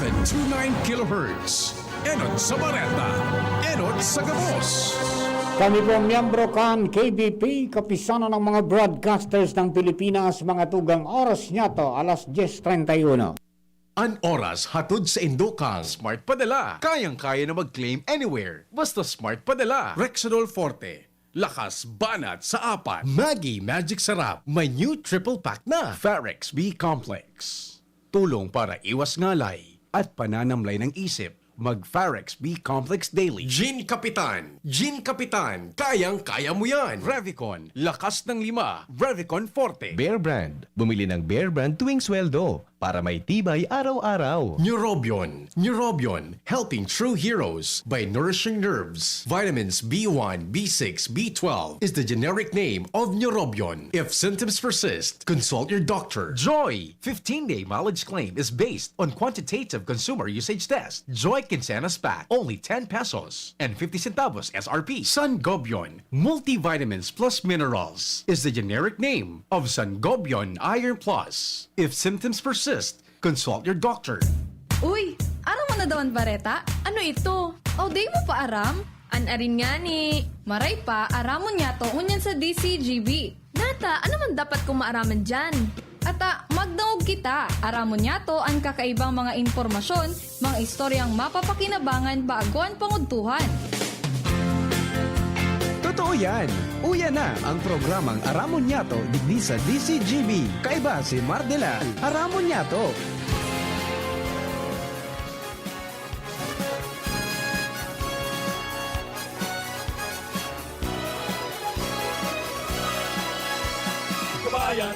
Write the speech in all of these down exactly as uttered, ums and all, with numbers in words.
Two nine kilohertz. Enot sa bareta, enot sa gabos. Kami po ang miyembro kan K B P, Kapisanan ng mga Broadcasters ng Pilipinas, mga tugang, oras niya to, alas dyes treinta y uno. An oras hatod sa indokang Smart Padala. Kayang-kaya na mag-claim anywhere. Basta Smart Padala. Rexidol Forte. Lakas banat sa apat. Maggi Magic Sarap. May new triple pack na. Farex B Complex. Tulong para iwas ngalay at pananamlay ng isip. Mag Farex B Complex Daily. Gin Kapitan. Gin Kapitan. Kayang-kaya mo yan. Revicon. Lakas ng lima. Revicon Forte. Bear Brand. Bumili ng Bear Brand tuwing sweldo para may tibay araw-araw. Neurobion. Neurobion. Helping true heroes by nourishing nerves. Vitamins B one, B six, B twelve is the generic name of Neurobion. If symptoms persist, consult your doctor. Joy! fifteen-day mileage claim is based on quantitative consumer usage test. Joy Quincenas Pack, only ten pesos and fifty centavos S R P. Sangobion, multivitamins plus minerals, is the generic name of Sangobion Iron Plus. If symptoms persist, consult your doctor. Uy, aram mo na daw an bareta? Ano ito? Aw, di mo pa aram? An arin ngani. Maray pa, aramon niyato ngunyan sa D C G B. Nata, ano man dapat kong maaraman diyan? Ata, magdangog kita. Aramon niyato an kakaibang mga impormasyon, mga istoryang mapapakinabangan bago an pangudtuhan. Totoo yan! Uya na ang programang Aramon Niyato digdi sa D C G B. Kaiba si Mardela. Aramon Niyato! Kabayan,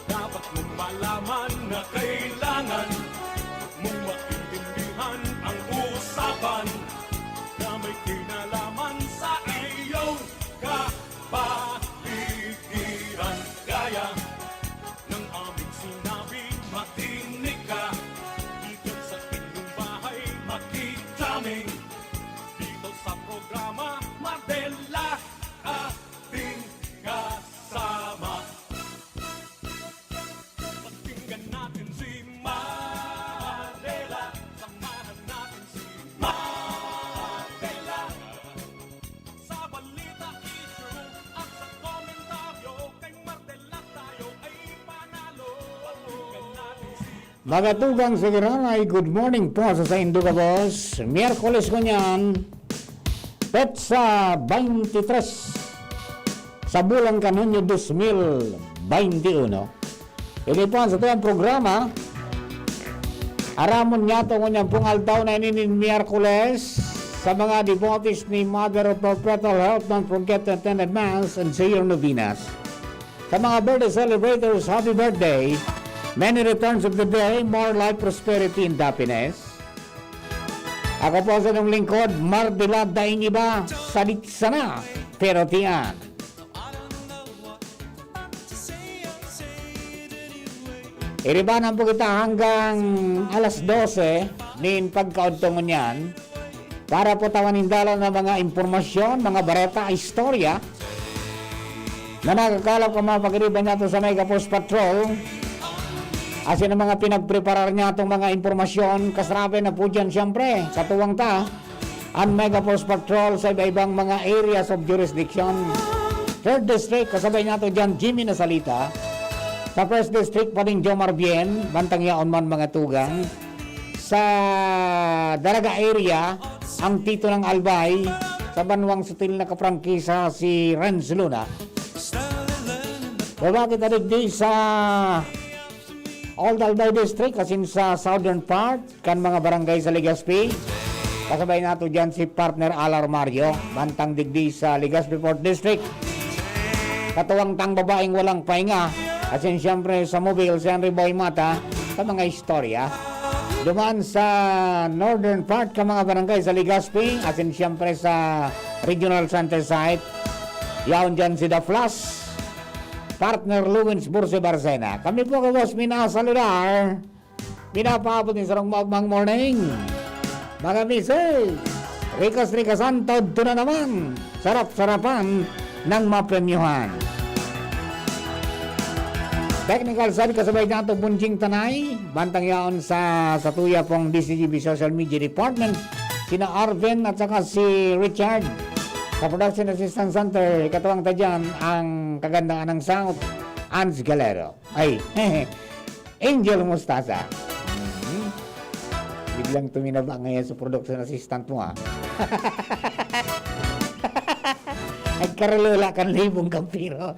dapat mong malaman na kailangan mong maintindihan ang usapan na may kinalaman sa iyong kapaligiran. Gaya ng aming sinabi, makinig ka. Dito sa inyong bahay, makikita kami. Dito sa programa, Mardela, ating kasama. Pakinggan natin si Mardela. Samahan natin si Mardela. Sa balita, issue, at sa komentaryo, kay Mardela tayo ay panalo. Pakinggan natin si Mga tugang, sige, Raray, good morning po sa saindo gabos. Miyerkules ngunyan, petsa twenty-three sa bulan kan Hunyo dos mil veintiuno. Ini po ang satuyang programa. Aramon niyato ngunyan pong aldaw na ini nin Miyerkules. Sa mga devotees ni Mother of Perpetual Help, don't forget to attend the Mass and say your novenas. Sa mga birthday celebrators, happy birthday! Many returns of the day, more life, prosperity, and happiness. Ako po sa inyong lingkod, Mardela, daing iba, salit sana, pero tiyan. Iribanan po kita hanggang alas dose nin pagkaodto ngunyan para po tawan nin dalan na mga impormasyon, mga bareta, istorya na nakakalap kan mga pag-iriba niyato sa Mega Force Patrol. Asin ang mga pinagpreparar niyatong mga impormasyon, kasrabe na po dyan, siyempre, katuwang ta, an Mega Force Patrol sa iba-ibang mga areas of jurisdiction. Third District, kasabay nato dyan, Jimmy Nasalita. Sa First District, pa rin Jomar Bien, bantang yaon man mga tugang. Sa Daraga area, ang Tito ng Albay, sa banwang sutil na kaprangkisa si Renz Luna. Baba kita digdi sa Old Albay District, asin sa southern part, kan mga barangay sa Legazpi. Kasabay nato dyan si Partner Alar Mario, bantang digdi sa Legazpi Fourth District. Katuwang tang babaeng walang pahinga, asin siyempre sa Mobile, si Henry Boy Mata, sa mga istorya. Duman sa northern part ka mga barangay sa Legazpi, asin siyempre sa Regional Center Site. Yaon dyan si The Flash, Partner Lewins Burse Barcena. Kami po gabos minasaludar. Pinapaabot ni sarong maugmang morning. Mga misis, rikas-rikasan, todto na naman. Sarap-sarapan ng mapremyohan. Technical side, kasabay nato, Bunjing Tanay. Bantang yaon sa, sa tuya pong D C G B Social Media Department, sina Arvin at saka si Richard. Sa Production Assistance Center, ikatuwang ta dyan, ang kagandaan ng sound, Ans Galero. Ay, Angel Mustasa. Mhm. Biglang tuminaba ngayon sa production assistant mo, ah. Nagkarulula kan libong kampiro.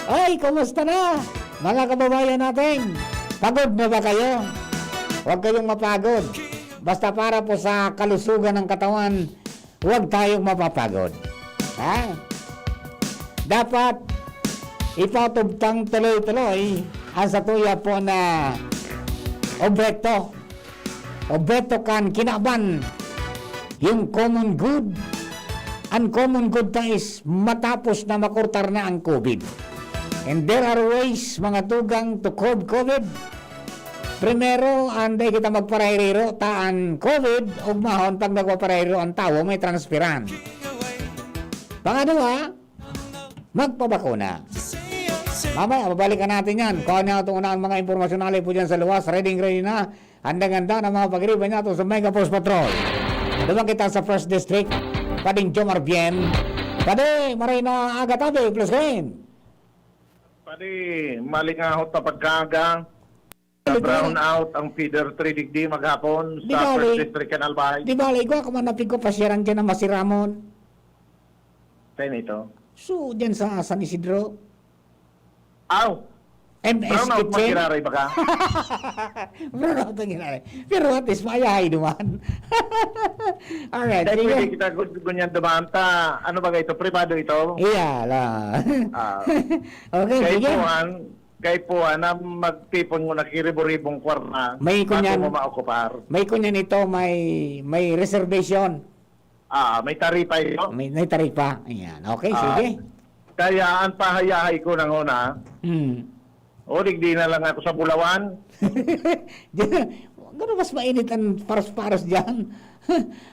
Oy, kumusta na, mga kababayan natin? Pagod na ba kayo? Huwag kayong mapagod. Basta para po sa kalusugan ng katawan, huwag tayong mapapagod. Ha? Dapat ipatubtang tuloy-tuloy ang satuya po na obheto. Obheto kan kinaban, yung common good. Ang common good ta is matapos na makurtar na ang COVID. And there are ways, mga tugang, to curb COVID. Primero, anday kita magparairiro ta an COVID, ugmahon pag nagpaparahiro ang tawo, may transferan. Pangadwa, magpabakuna. Mamaya, babalikan natin yan. Kung ano itong unang mga impormasyon na po dyan sa luwas, ready, ready na. Handang-handa na mga pagiriba niya itong sa Mega Force Patrol. Duman kita sa First District, Pading Jomar Bien. Padi, maray na aga tabi, plus kain. Padi, malingahot na pagkaaga. Ito. Brown out ang feeder three digdi maghapon Di sa bali. First District kan Albay. Di bali, igwa ka man napigko pa siya dyan na masiramon. Tayo na ito. So, dyan sa San Isidro. Aw! M S Brown out Kitchen. Magkiraray ba ka? Brown out ang ginaray. Pero at least, mayahay duman. Alright, Dahil sige. Pwede kita gun-, gunyan dumaan ta. Ano ba ito? Privado ito? Iya, la. Ah. Okay, Kaya sige. Puhan, Kay puwa na magtipon mo na kiribor-ibong kwarna May bago kunyan, mo maokupar. May kunyan ito, may, may reservation. Ah, may taripa ito? May, may taripa. Ayan. Okay, Ah, sige. Kaya ang pahayahay ko nang una, Hmm. o, digdi na lang ako sa Bulawan. Gano'n mas mainit ang paros-paros dyan?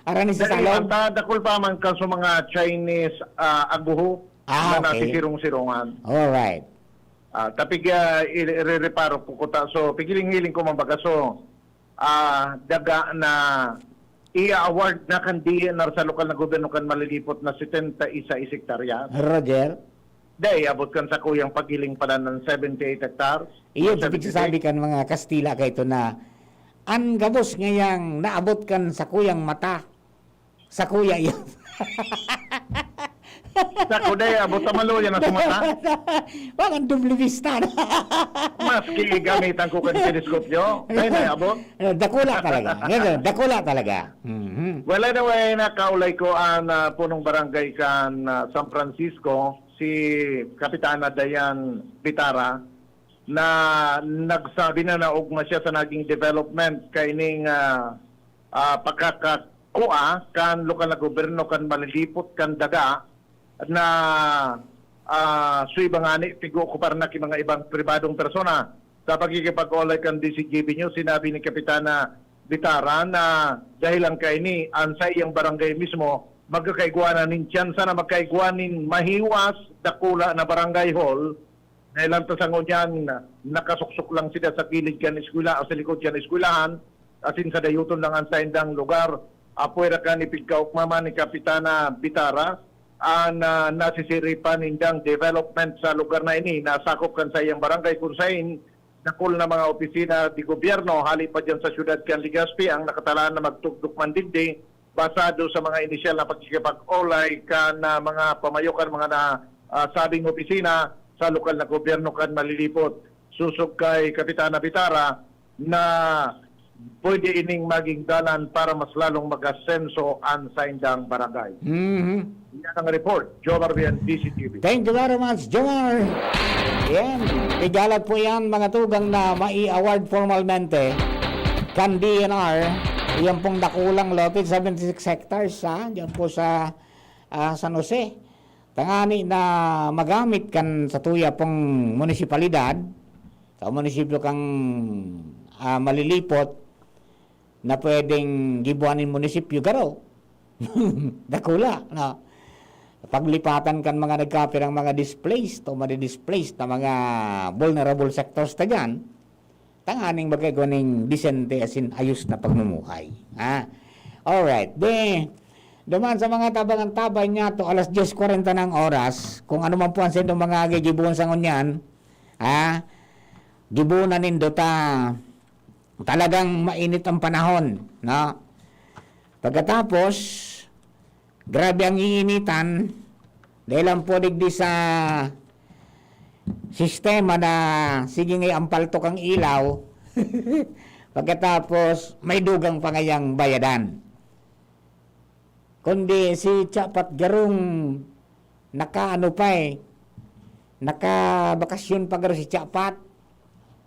Arani sa Dahil salon? Ang ta-, dakul pa man kan sa mga Chinese, ah, aguho Ah, na okay. Nasisirong-sirongan. Alright. Ah, tapig, ah, i-, irereparo ko kuta. So, pigiling-hiling ko, mambaga. So, ah, daga na i-award na kan D E N R sa lokal na gobyerno kan malilipot na setenta y seis hektarya. Roger? Dai, abot kan sakuyang paghiling pala ng seventy-eight hectares. Iyo, Seventy-six. Pagsasabi kan mga Kastila kaito na an gabos ngayang naabot kan sakuyang mata, Sakuya yan. Sako, day, abot sa maluya na sa mata. Parang doble vista na. Maski gamitan ko kan teleskopyo, day, day, abot. Eh, dakula talaga. Yan, dakula talaga. Mhm. Well, anyway, nakaulay ko ang, ah, punong barangay kan, ah, San Francisco, si Kapitana Dayan Bitara, na nagsabi na naogma siya sa naging development kaining, ah, ah, pagkakakua kan lokal na gobyerno kan malilipot kan daga na, ah, suiba ngani pig-ookupar na ki mga ibang pribadong persona. Sa pakikipag-olay kan D C G B News, sinabi ni Kapitana Bitara na dahilan kaini, an saiyang barangay mismo magkakaigwa na nin tyansa na magkaigwa nin mahiwas, dakula na barangay hall, Dahil lang ta sa ngunyan, nakasuksok lang sila sa kilid kan eskwela o sa likod kan eskwelahan, asin sa dayoton lang an saindang lugar. Apwera kan ipigkaukmaman ni Kapitana Bitara, an, ah, nasisiripan nindang development sa lugar na ini, nasakop kan saiyang barangay, kun sain dakul na mga opisina de gobyerno, hali pa diyan sa siyudad kan Legazpi, ang nakatalaan na magtugdok man digdi, basado sa mga inisyal na pakikipag-olay kan, ah, mga pamayo kan mga na, ah, sabing opisina sa lokal na gobyerno kan malilipot. Sosog kay Kapitana Bitara na pwede ining maging dalan para mas lalong mag-asenso an saindang barangay. Mhm. Yan ang report. Jomar Bien, D C T V. Thank you very much, Jomar. Yan. Igalat po yan, mga tugang na mai-award formalmente kan D E N R. Yan pong dakulang lote, seventy-six hectares, ha? Diyan po sa, ah, San Jose. Tangani na magamit kan sa tuya pong munisipalidad, sa munisipyo kang, ah, Malilipot, na pwedeng gibuan nin munisipyo garo. Dakula, no? paglipatan kan mga nagkapirang mga displaced o madi-displaced na mga vulnerable sectors ta diyan, tanganing magkaigwa ning disente asin ayos na pagmumuhay. Ha? Alright. De, duman sa mga tabangan-tabay niya to, alas diyes kwarenta na ang oras. Kung ano man po ang sendo mga gigibuon sa ngunyan, ha? Gibuon na nindo ta talagang mainit ang panahon, no? Pagkatapos, grabe ang iinitan dahil ang po digdi sa sistema na sige nga ang paltok ang ilaw. Pagkatapos, may dugang pa ngayang bayadan. Kundi si Chapat garong nakaano pa eh, nakabakasyon pa garo si Chapat.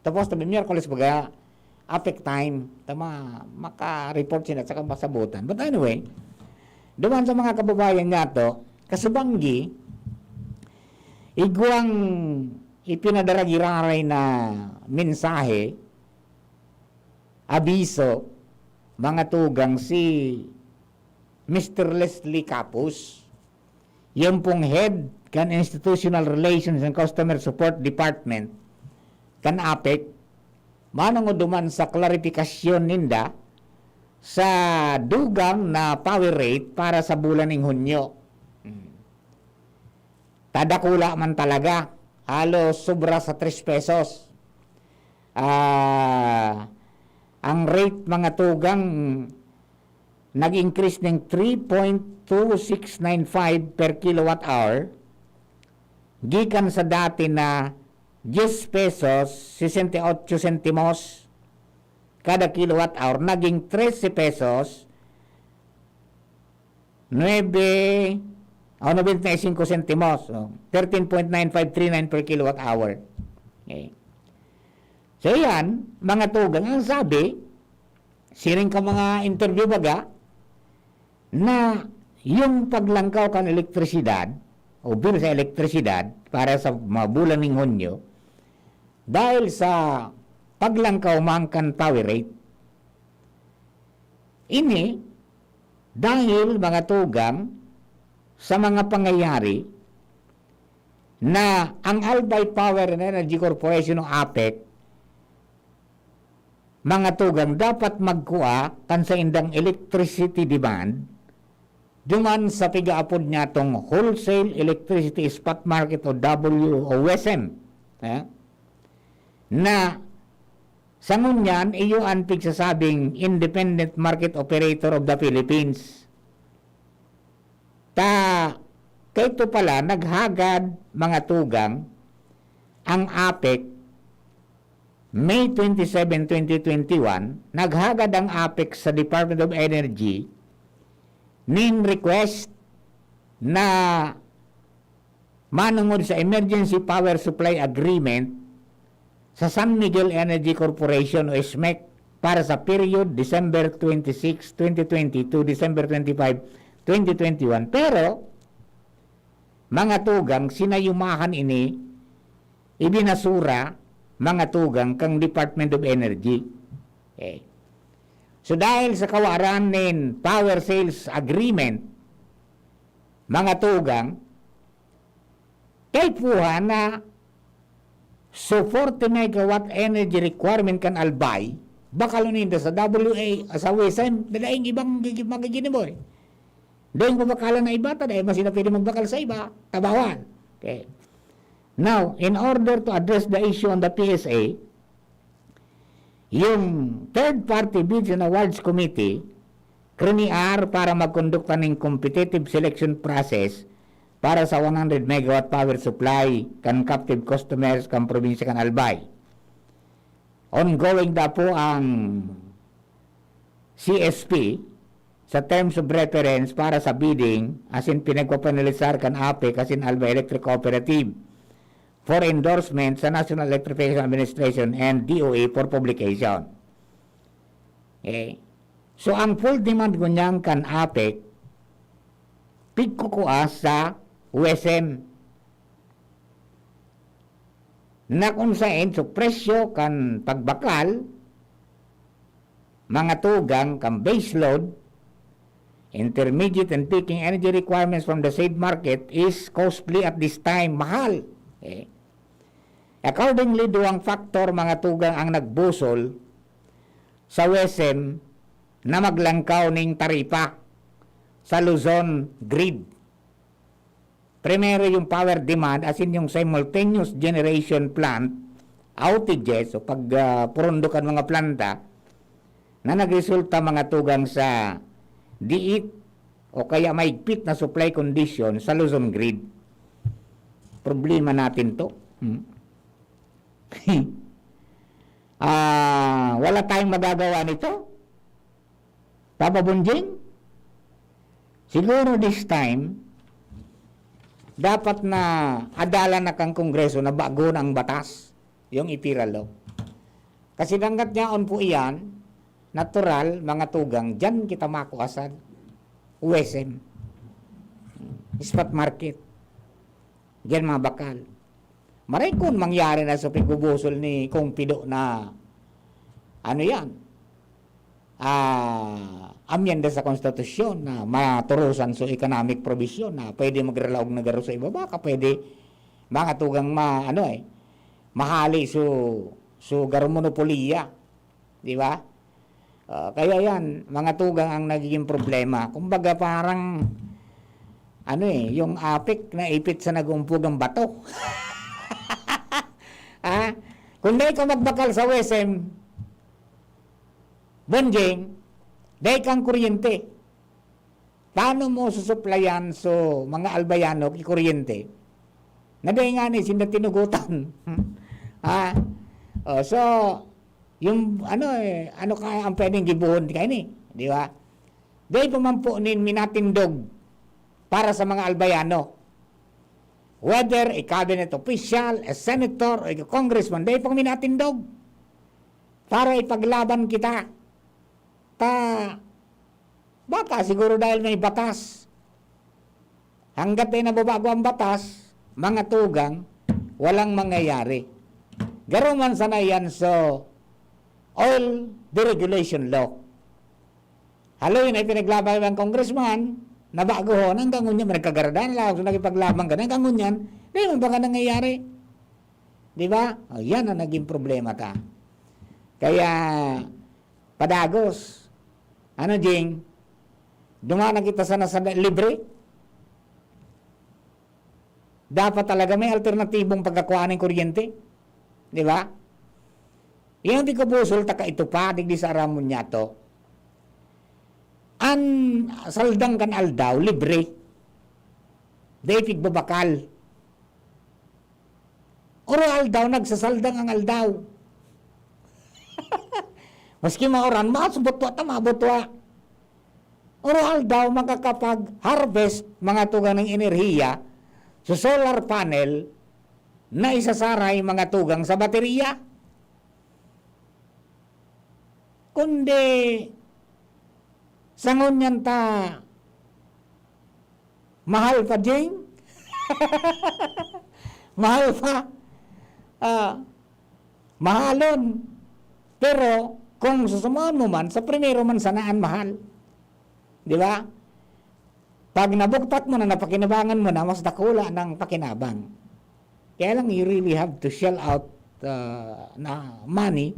Tapos tabi Miyerkules baga, APEC time, tama, maka-report sila at saka masabutan. But anyway, duman sa mga kababayan niya to, kasubanggi, igwang ipinadara giraray na mensahe, abiso, mga tugang si Mister Leslie Capus, yung pong head kan Institutional Relations and Customer Support Department kan APEC, manongod duman sa klarifikasyon ninda sa dugang na power rate para sa bulan ning Hunyo. Hmm. Tadakula man talaga, halos sobra sa tres pesos. Ah, ang rate, mga tugang, nag-increase ning three point two six nine five per kilowatt hour, gikan sa dati na diyes pesos sesenta y ocho sentimos kada kilowatt hour, naging trese pesos nuebe o nobenta y singko sentimos, o thirteen point nine five three nine per kilowatt hour. Okay. So, yan, mga tugang, ang sabi, siring ka mga interview baga, na yung paglangkaw kan elektrisidad o bill sa elektrisidad para sa mga bulan ning Hunyo, dahil sa paglangkaw man kan power rate. Ini, dahil, mga tugang, sa mga pangyayari na ang Albay Power and Energy Corporation o APEC, mga tugang, dapat magkua kan saindang electricity demand duman sa pigaapod niya tong Wholesale Electricity Spot Market o W O S M. Eh? Na sa ngunyan, iyo an pigsasabing Independent Market Operator of the Philippines. Ta, kaito pala, naghagad, mga tugang, ang APEC, May twenty-seven, twenty twenty-one, naghagad ang APEC sa Department of Energy nin request na manongod sa Emergency Power Supply Agreement sa San Miguel Energy Corporation o SMEC para sa period December twenty-six, twenty twenty to December twenty-five, twenty twenty-one. Pero, mga tugang, sinayumahan ini, ibinasura, mga tugang, kang Department of Energy. Okay. So, dahil sa kawaran nin Power Sales Agreement, mga tugang, kaipuhan na so forty megawatt energy requirement kan Albay, bakal ninda sa W A, sa W S M, dadaing ibang gigi-, magiginiboy. Daing babakalan na iba, ta dai man sila pwede magbakal sa iba, ta bawal. Okay. Now, in order to address the issue on the P S A, yung Third Party Bids and Awards Committee, kriniar para magkondukta ning competitive selection process para sa one hundred megawatt power supply kan captive customers kan probinsya kan Albay. Ongoing da po ang C S P sa terms of reference para sa bidding asin pinagpapanalisar kan APEC asin Albay Electric Cooperative for endorsement sa National Electrification Administration and D O E for publication. Okay. So, ang full demand ngunyan kan APEC, pigkukua sa W S M. Na kung saen, so presyo kan pagbakal, mga tugang kan base load, intermediate and peaking energy requirements from the said market is costly at this time, mahal. Okay. Accordingly, duwang factor, mga tugang, ang nagbusol sa WESM na maglangkaw ning taripa sa Luzon grid. Primero, yung power demand, as in yung simultaneous generation plant outages o pag, ah, purundo kan mga planta na nagresulta, mga tugang, sa diit o kaya mahigpit na supply condition sa Luzon grid. Problema natin 'to. Hmm. Ah, wala tayong magagawa nito. Papa Bonjing, siguro this time, dapat na adalan na kan Kongreso na bagon ang batas, yung EPIRA law. Kasi dangat yaon po iyan, natural, mga tugang, diyan kita makuha sa WESM, spot market. Diyan mga bakal. Maray kun mangyari na sa pigbubusol ni Kong Pido na, ano yan, ah, amyenda sa konstitusyon na maturusan so economic provision na pwede magralaog na garo sa ibaba ka, pwede, mga tugang ma-, ano eh, mahali so, so garo monopoliya. Di ba? Ah, kaya yan, mga tugang ang nagiging problema. Kumbaga parang, ano eh, yung apik na ipit sa nag-uumpog ang bato. Ah, kung dai ka magbakal sa WESM, Bonjing, dai kang kuryente. Paano mo susuplayan so mga Albayano ki kuryente? Na dai ngani sinda tinugotan. Ah, oh, so, yung ano eh, ano kaya ang pwedeng gibohon kaini, di ba? Dai pa man po nin minatindog para sa mga Albayano. Whether a cabinet official, a senator, o a congressman, dai pa minatindog para ipaglaban kita. Ta, baka siguro dahil may batas. Hanggat dai nababago ang batas, mga tugang, walang mangyayari. Garo man sana yan sa oil deregulation law. Haloy na ipinaglaban ng congressman, nabagohon, hanggang ngunyan, nagkagaradan lang, so nakipaglaban ka na, hanggang ngunyan, di mo ba ka nangyayari? Di ba? O, yan ang naging problema ta. Kaya, padagos. Ano, Jing? Duman na kita sana sa libre? Dapat talaga may alternatibong pagkakuha ng kuryente. Di ba? Yan, di ko busol, taka ito pa, digdi sa aramon niya to. An saldang kan aldaw, libre. Dai pigbabakal. Oro aldaw, nagsasaldang ang aldaw. Maski mauran, maasubot wa ta, maabot wa. Oro aldaw, makakapag-harvest mga tugang ng enerhiya sa solar panel na isasaray mga tugang sa baterya. Kundi, sa ngunyan ta, mahal pa, Jing? Mahal pa. Ah, mahalon. Pero, kung susumaon mo man, sa primero man sana an mahal. Di ba? Pag nabuktak mo na, napakinabangan mo na, mas dakula ng pakinabang. Kaya lang, you really have to shell out, ah, na money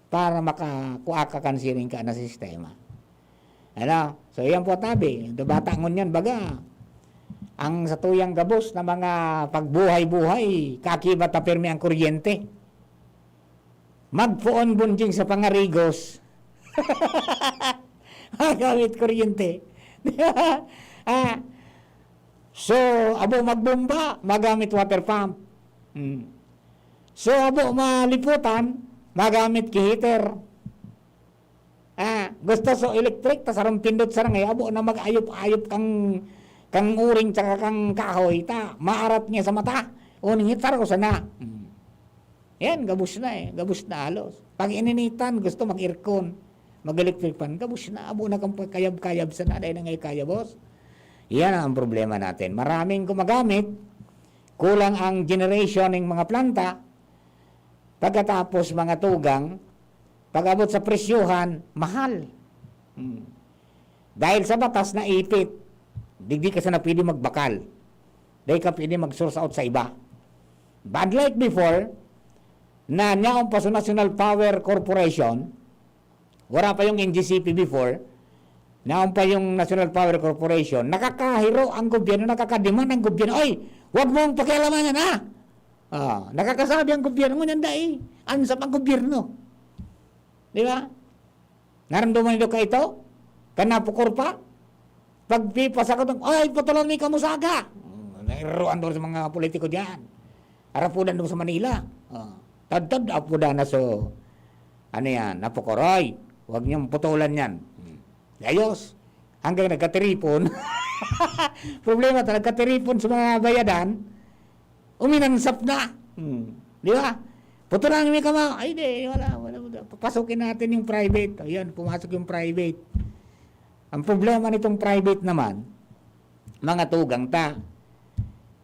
para makakua ka kan siring ka na sistema. Ano? So, yan po, tabi. Bata ngunyan, baga, ang satuyang gabos na mga pagbuhay-buhay, kakibat na pirmi ang kuryente. Magpoon bunjing sa pangarigos. Magamit kuryente. Ah, so, abo magbomba, magamit water pump. Hmm. So, abo maliputan, magamit ki heater. Ah, gusto so electric, tas arong pindot sa rangay, abo na mag-ayop-ayop kang, kang uring tsaka kang kahoy, ta, maarat niya sa mata. Uning hitaro sana. Hmm. Yan, gabos na eh. Gabos na halos. Pag ininitan, gusto mag-aircon, mag-electric fan. Gabos na, abo na kang kayab-kayab sana. Dahil na ngay kaya, boss. Yan ang problema natin. Maraming gumagamit, kulang ang generation ng mga planta. Pagkatapos, mga tugang, pag-abot sa presyohan, mahal. Hmm. Dahil sa batas na ipit, digdi ka sana pwede magbakal. Dahil ka pwede mag-source out sa iba. But unlike before, na nyaon pa sa National Power Corporation, wala pa yung N G C P before, nyaon pa yung National Power Corporation, nakakahiro ang gobyerno, nakakademand ang gobyerno, "Ay, wag mong pakialaman yan, ha?" Ah, nakakasabi ang gobyerno, ngunyan dai, ansap ang gobyerno. Di ba? Naramdaman nindo kaito? Kan napukor pa? Pagpipasakot, "Ay, putulan mi kamo sa aga!" Hmm, nairuan daw sa mga politiko diyan. Arapudan daw sa Manila. Oh. Tadtad, apudan na so, ano yan, napukor. "Ay, huwag niyong putulan yan." Hmm. Ayos. Hanggang nagkatiripon. Problema ta, nagkatiripon sa mga bayadan. Uminansap na. Hmm. Di ba? "Putulan mi kamo." "Ay, di, wala, wala, wala. Papasukin natin yung private." Ayan, pumasok yung private. Ang problema nitong private naman, mga tugang ta,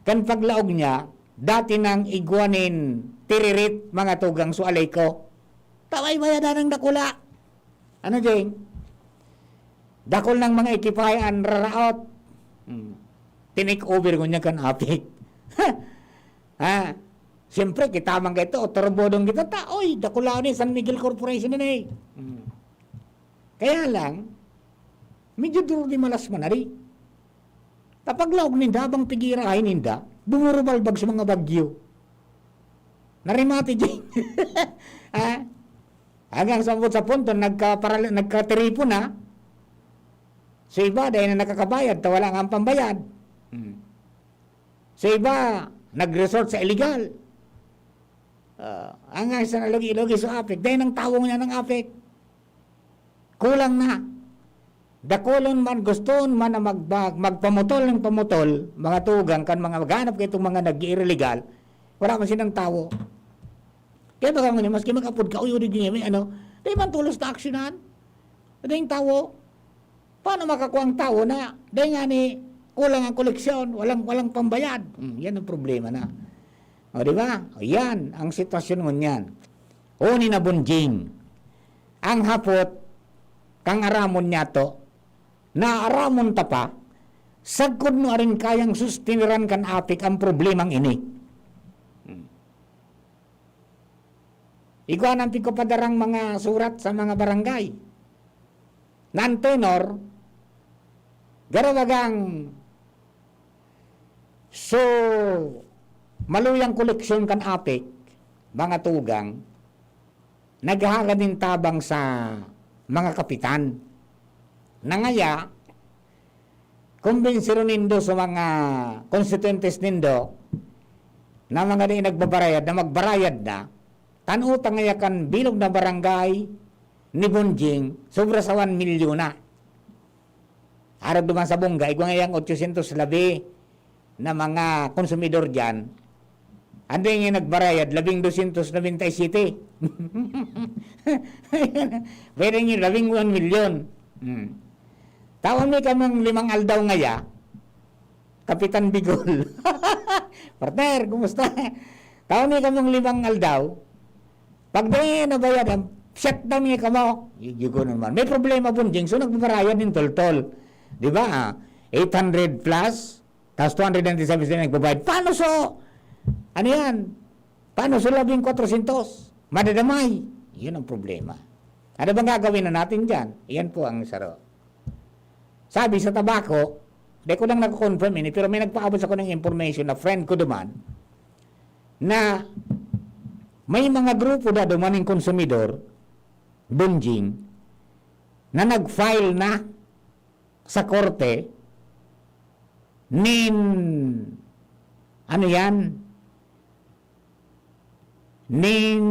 kan paglaog niya, dati nang igwa nin tiririt, mga tugang, so alay ko. Taway bayadan ng dakula. Ano, Jeng? Dakul ng mga ekipahe an raraot. Hmm. Tinake over ngunyan kan APEC. Ha? Siyempre, kita man kaito, otorbodong kita ta. Oy, dakula ni San Miguel Corporation na, eh. Hmm. Kaya lang, medyo duro di malas manari. Kapag laog ninda, habang pigirahay ninda, bumurubalbag sa mga bagyo. Narimati, Jeng. Ha? Hanggang sa, sa punto, nagkaparali-, nagkatiripon na. So, iba, dahil na nakakabayad, ta wala nga ang pambayad. Hmm. So, iba, nag-resort sa illegal. Ah, hanggang sa nalugi-lugi sa APEC. Dahil ang tawo niya ng APEC. Kulang na. Dakulon man, guston man na mag-, mag-, magpamutol ng pamutol, mga tugang kan mga maghanap kaitong mga nag-iirelegal, wala man silang tawo. Kaya baga ngunyan, maski mag-apod ka, "Uy, uri niya, may ano," di man tulos na aksyonan. Dahil tawo, paano makakuha ang tawo na, dahil nga ni, kulang ang koleksyon, walang, walang pambayad? Hmm, yan ang problema na. O, di ba? O, yan ang sitwasyon ngunyan. O, ni Nabunjing. Ang hapot, kang aramon niya to, na aramon ta pa, sagkod no arin kayang sustiniran kan APEC ang problemang ini. Hmm. Igwa na ang pigpapadarang mga surat sa mga barangay. Na ang tenor, garo bagang so maluyang koleksyon kan APEC, mga tugang, naghahagad nin tabang sa mga kapitan. Nangaya, kumbinsiron nindo sa mga konstituyentes nindo na mga di nagbabarayad, na magbarayad na, ta an utang ngaya kan bilog na barangay ni Bonjing, sobra sa one milyon na. Arog duman sa Bongga, igwa ngayang otsosyentos labi na mga konsumidor diyan. Anday nga nagbarayad, labing dosyentos nobenta y siyete. Pwede nga labing one milyon. Hmm. Tawan mi kamong limang aldaw ngaya, Kapitan Bigol. Partner, kumusta? Tawan mi kamong limang aldaw. Pag di nabayad, ang shutdown nga kamo. Yugo naman. May problema, Bonjing. So, nagbabarayad nin toltol. Di ba? Ah, eight hundred plus, tapos two hundred ninety-seven sila nagbabayad. Paano so? Ano yan? Paano so labing kwatrosyentos? Madadamay. Yun ang problema. Ano bang gagawin na natin dyan? Yan po ang saro. Sabi sa Tabaco, di ko lang nako-confirm ini, pero may nagpaabot sa ko ng information na friend ko duman, na may mga grupo na duman ng konsumidor, Bonjing, na nag-file na sa korte nin, ano yan? Nin,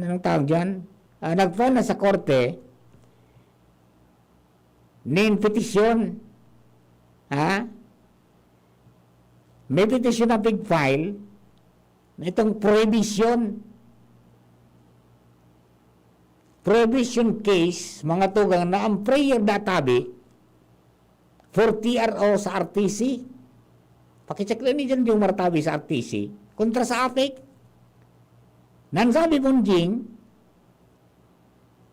anong tawag dyan? Ah, nag-file na sa korte nin petisyon. Ha? May petisyon na pig-file na itong prohibition, prohibition case, mga tugang, na ang prayer na tabi for T R O sa R T C. Pakicheck lang ni dyan yung martabi sa R T C kontra sa APEC. Nan sabi, Bonjing,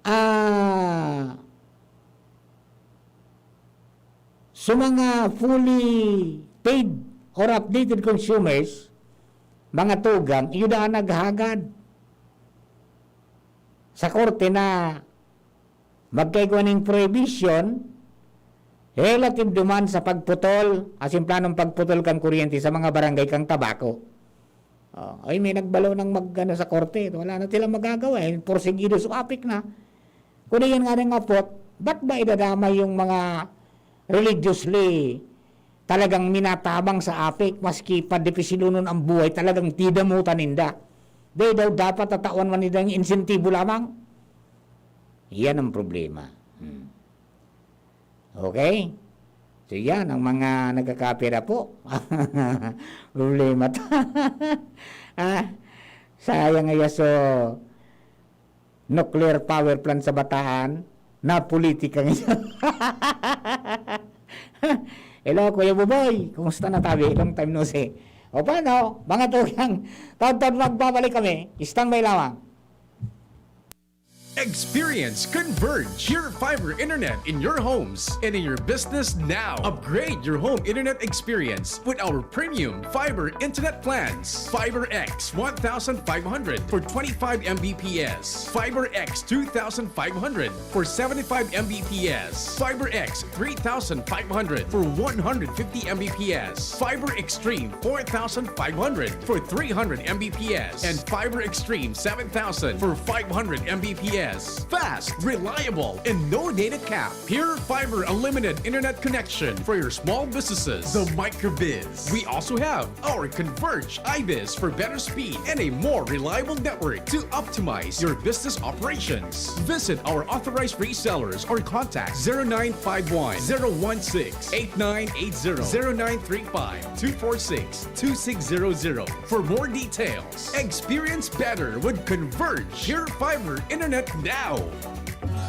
ah, Yung mga fully paid or updated consumers, mga tugang, iyo daan naghagad sa korte na magkaigwa ning prohibition relative duman sa pagputol, asin planong pagputol kan kuryente sa mga barangay kan Tabaco. Oh, ay, may nagbalo ng mag-, ano, sa korte. Wala na silang magagawa, eh. Porsigido sa APEC na. Kung iyan nga rin nga po, ba't ba idadamay yung mga religiously talagang minatabang sa APEC, maski pa dipisilonon ang buhay, talagang didamutan ninda? Di daw dapat tatawan man nindang insentibo lamang? Yan ang problema. Hmm. Okay? So, yan ang mga nagkakapira po. Problema to. Ah, sayang nga so, nuclear power plant sa Bataan, na politika ngayon. Hello, Kuya Buboy. Kumusta na tabi? Long time no see. O paano? Mga tugang, taon-taon magbabalik kami. Standby lamang. Experience Converge, your fiber internet in your homes and in your business now. Upgrade your home internet experience with our premium fiber internet plans. FiberX one thousand five hundred for twenty-five M B P S, FiberX two thousand five hundred for seventy-five M B P S, FiberX three thousand five hundred for one hundred fifty M B P S, Fiber Extreme four thousand five hundred for three hundred M B P S, and Fiber Extreme seven thousand for five hundred M B P S. Fast, reliable, and no data cap. Pure Fiber Unlimited Internet Connection for your small businesses. The Microbiz. We also have our Converge iBiz for better speed and a more reliable network to optimize your business operations. Visit our authorized resellers or contact zero nine five one, zero one six, eight nine eight zero, zero nine three five, two four six, two six zero zero for more details. Experience better with Converge, your fiber internet now.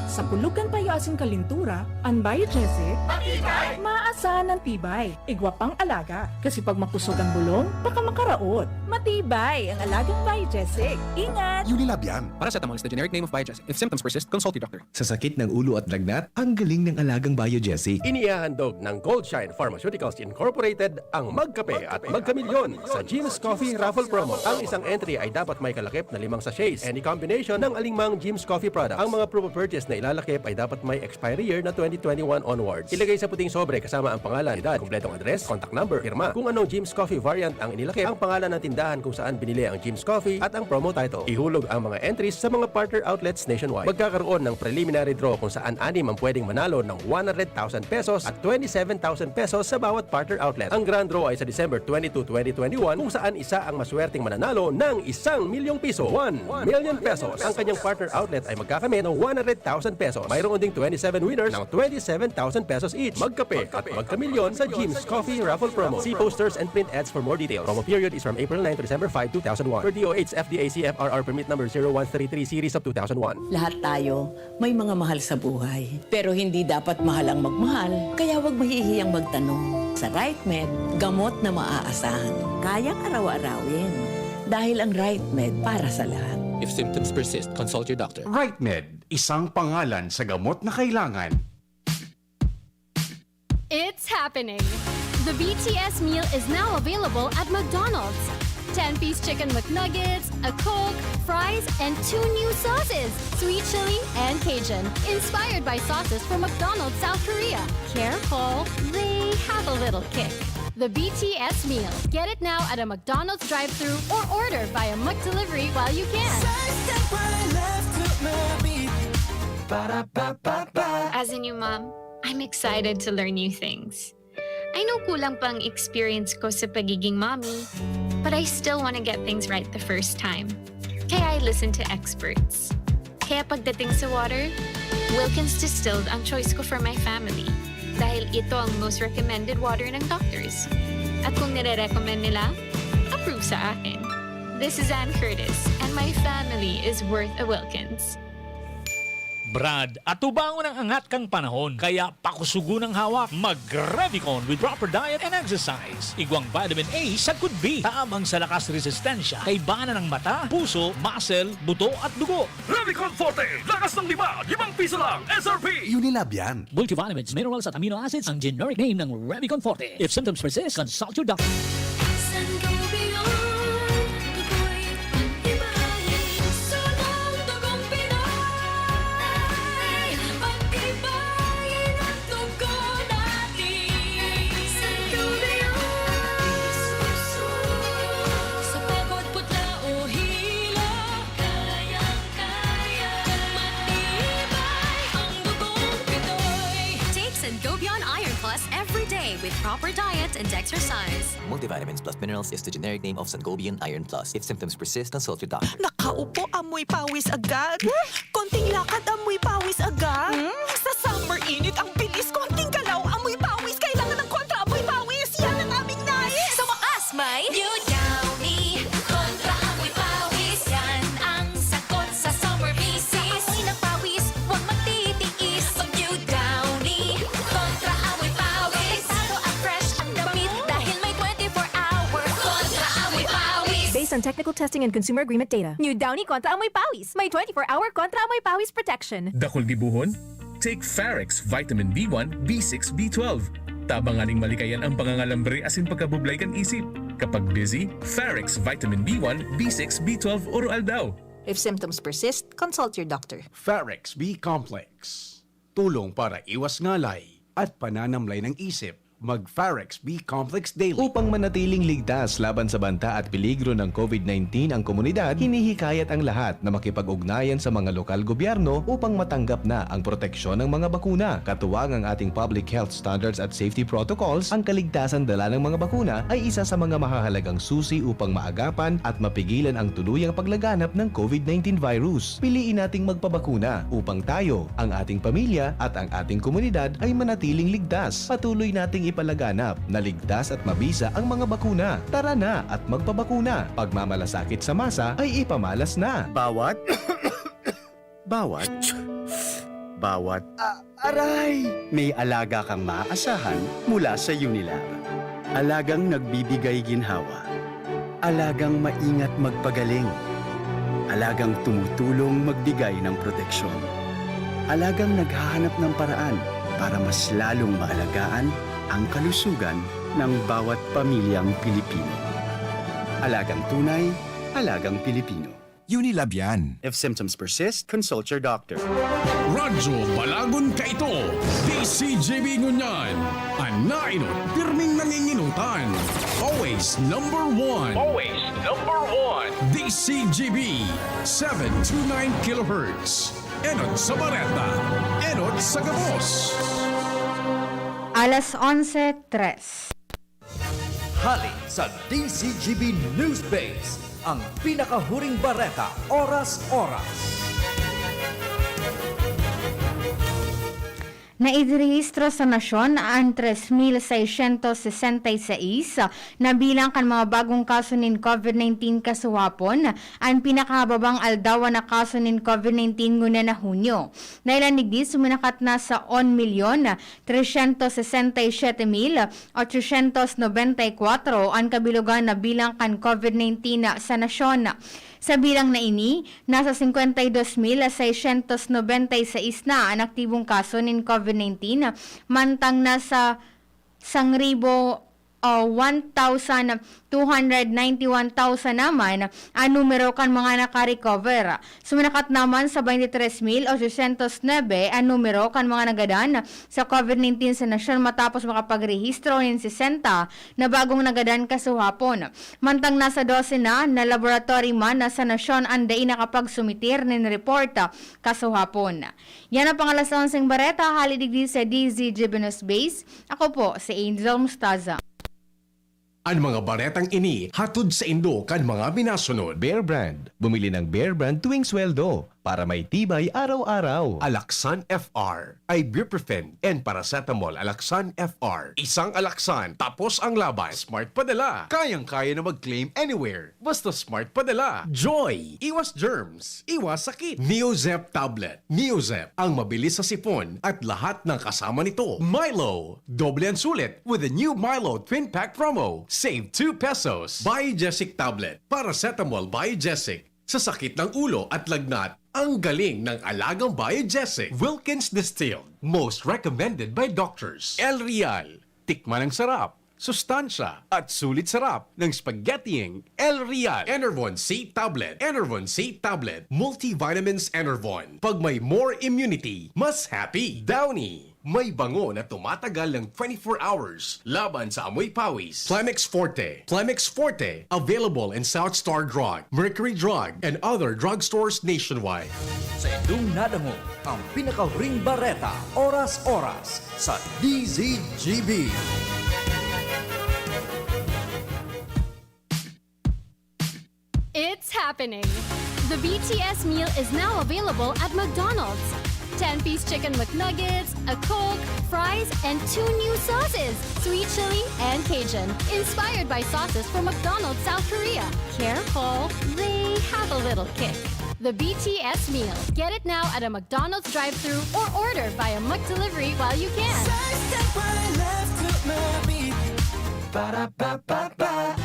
Sa pulog kan payo asin kalintura, an Biogesic, matibay, maasahan an tibay. Igwa pang alaga, kasi pag makusog an bulong, baka makaraot. Matibay ang alagang Biogesic. Ingat! Unilab yan. Paracetamol is the generic name of Biogesic. If symptoms persist, consult your doctor. Sa sakit ng ulo at lagnat, ang galing ng alagang Biogesic. Inihahandog ng Goldshine Pharmaceuticals Incorporated ang Magkape at Magkamilyon sa Jim's Coffee Raffle Promo. Ang isang entry ay dapat may kalakip na limang sachets, any combination ng alingmang Jim's Coffee products. Ang mga proof of purchase na ilalakip ay dapat may expiry year na twenty twenty-one onwards. Ilagay sa puting sobre kasama ang pangalan, edad, kompletong address, contact number, pirma. Kung anong Jim's Coffee variant ang inilakip, ang pangalan ng tindahan kung saan binili ang Jim's Coffee at ang promo title. Ihulog ang mga entries sa mga partner outlets nationwide. Magkakaroon ng preliminary draw kung saan anim ang pwedeng manalo ng one hundred thousand pesos at twenty-seven thousand pesos sa bawat partner outlet. Ang grand draw ay sa December twenty-two, twenty twenty-one, kung saan isa ang maswerteng mananalo ng isang milyong piso, one million pesos. Ang kanyang partner outlet ay magkakamit ng one hundred thousand pesos. Mayroon ding twenty-seven winners ng twenty-seven thousand pesos each. Magkape at magkamilyon sa Jim's Coffee Raffle Promo. See posters and print ads for more details. Promo period is from April nine to December five, two thousand one. Per D O H F D A C F R R permit number zero one three three series of two thousand one. Lahat tayo may mga mahal sa buhay. Pero hindi dapat mahal ang magmahal, kaya huwag mahihiyang magtanong. Sa Right Med, gamot na maaasahan. Kayang araw-arawin. Dahil ang Right Med para sa lahat. If symptoms persist, consult your doctor. Right Med, isang pangalan sa gamot na kailangan. It's happening! The B T S meal is now available at McDonald's. Ten-piece chicken McNuggets, a Coke, fries, and two new sauces, sweet chili and Cajun, inspired by sauces from McDonald's South Korea. Careful, they have a little kick. The B T S meal. Get it now at a McDonald's drive-thru or order via McDelivery while you can. As a new mom, I'm excited to learn new things. I know kulang pa ang experience ko sa pagiging mommy, but I still want to get things right the first time. Kaya I listen to experts. Kaya pagdating sa water, Wilkins Distilled ang choice ko for my family. Dahil ito ang most recommended water ng doctors. At kung nire-recommend nila, approve sa akin. This is Ann Curtis, and my family is worth a Wilkins. Brad, atubangon ang angat kan panahon, kaya pakusugon ang hawak. Mag-Revicon with proper diet and exercise. Igwang vitamin A sagkod B, tabang sa lakas resistensya, kaibanan ng mata, puso, muscle, buto at dugo. Revicon Forte, lakas ng lima, limang piso lang, S R P! Unilab yan. Multivitamins, minerals at amino acids ang generic name ng Revicon Forte. If symptoms persist, consult your doctor. Sangobion, ako'y pag-ibahin sa mundong Pinoy. Pag-ibahin ang dugo natin. Sangobion, sa pagod, putla o hilo, kayang-kaya. Matibay ang dugong Pinoy. Take Sangobion Iron Plus every day with proper diet and exercise. Multivitamins plus minerals is the generic name of Sangobion Iron Plus. If symptoms persist, consult your doctor. Nakaupo, amoy pawis agad. Konting lakad, amoy pawis agad. Hmm? Sa summer init, ang bilis. Konting galaw, amoy pawis. Kailangan ng kontra amoy pawis. Yan ang aming nais. Sa wakas, may New Downy Kontra Amoy Pawis. Yan ang sagot sa summer bisis. Sa amoy ng pawis, huwag magtitiis. Mag New Downy Kontra Amoy Pawis. Protektado at fresh ang damit dahil may twenty-four hour Kontra Amoy Pawis. Based on technical testing and consumer agreement data. New Downy Kontra Amoy Pawis. May twenty-four hour Kontra Amoy Pawis protection. Dakul gibohon? Take Farex Vitamin B one, B six, B twelve. Tabang nganing malikayan ang pangangalambre asin pagkabublay kan isip. Kapag busy, Farex Vitamin B one, B six, B twelve oro-aldaw. If symptoms persist, consult your doctor. Farex B Complex. Tulong para iwas ngalay at pananamlay ng isip. Mag Farex B Complex Daily. Upang manatiling ligtas laban sa banta at peligro ng COVID nineteen ang komunidad, hinihikayat ang lahat na makipag-ugnayan sa mga lokal gobyerno upang matanggap na ang proteksyon ng mga bakuna. Katuwang ang ating public health standards at safety protocols, ang kaligtasan dala ng mga bakuna ay isa sa mga mahahalagang susi upang maagapan at mapigilan ang tuluyang paglaganap ng COVID nineteen virus. Piliin nating magpabakuna upang tayo, ang ating pamilya at ang ating komunidad ay manatiling ligtas. Patuloy nating ipalaganap na ligtas at mabisa ang mga bakuna. Tara na at magpabakuna. Pagmamalasakit sa masa ay ipamalas na. Bawat, bawat, bawat, ah, aray! May alaga kang maaasahan mula sa Unilab. Alagang nagbibigay ginhawa. Alagang maingat magpagaling. Alagang tumutulong magbigay ng proteksyon. Alagang naghahanap ng paraan para mas lalong maalagaan ang kalusugan ng bawat pamilyang Pilipino. Alagang tunay, alagang Pilipino. Unilab yan. If symptoms persist, consult your doctor. Radyo Balagon kaito, D C G B ngunyan. An nainot, pirming nanginginutan. Always number one. Always number one. D C G B, seven two nine kilohertz. Enot sa bareta, enot sa gabos. Alas onse tres. Hali sa D C G B News Base, ang pinakahuring bareta, oras-oras. Nairehistro sa nasyon an tres mil seiscientos sesenta y seis na bilang kan mga bagong kaso nin COVID nineteen kasuwapon. An pinakahababang aldawan na kaso nin COVID nineteen ngunyan na Hunyo. Dahil an digdi, suminakat na sa un milyon, trescientos sesenta y siete mil, ochocientos noventa y cuatro an kabilogan na bilang kan COVID nineteen sa nasyon. Sa bilang na ini, nasa cincuenta y dos mil seiscientos noventa y seis na an aktibong kaso nin COVID nineteen, mantang nasa sangribo, o one thousand two hundred ninety-one thousand naman an numero kan mga naka-recover. Suminakat naman sa twenty-three mil ochocientos nuebe an numero kan mga nagadan sa COVID nineteen sa nasyon matapos makapagrehistro nin sesenta na bagong nagadan kasuhapon. Mantang nasa dose na na laboratory man na sa nasyon an dai nakapagsumitir nin report kasuhapon. Yan ang pang-alas onseng bareta, hali digdi sa D Z G B News Base. Ako po si Angel Mustaza. An mga baretang ini hatod saindo kan mga minasunod. Bear Brand. Bumili ng Bear Brand tuwing sweldo. para may tibay araw-araw. Alaxan F R, ibuprofen and paracetamol. Alaxan F R. Isang Alaxan, tapos ang laban. Smart padala. Kayang-kaya na mag-claim anywhere. Basta smart padala. Joy! Iwas germs. Iwas sakit. Neozep tablet. Neozep, ang mabilis sa sipon at lahat ng kasama nito. Milo, doble ang sulit with the new Milo Twin Pack Promo. Save two pesos. Biogesic tablet. Paracetamol Biogesic. Sa sakit ng ulo at lagnat, ang galing ng alagang Biogesic. Wilkins Distilled. Most recommended by doctors. El Real. Tikman ang sarap, sustansya, at sulit sarap ng spaghettiing El Real. Enervon C Tablet. Enervon C Tablet. Multivitamins Enervon. Pag may more immunity, mas happy. Downy. May bango na tumatagal ng twenty-four hours laban sa amoy pawis. Plemex Forte. Plemex Forte. Available in South Star Drug, Mercury Drug, and other drugstores nationwide. Sa inyong nadangog ang pinakahuring bareta, oras-oras, sa D Z G B. It's happening! The B T S meal is now available at McDonald's. Ten-piece chicken McNuggets, a Coke, fries, and two new sauces, sweet chili and Cajun, inspired by sauces from McDonald's South Korea. Careful, they have a little kick. The B T S meal. Get it now at a McDonald's drive-thru or order via McDelivery while you can. Sa isang palay left to my beat. Para pa pa pa.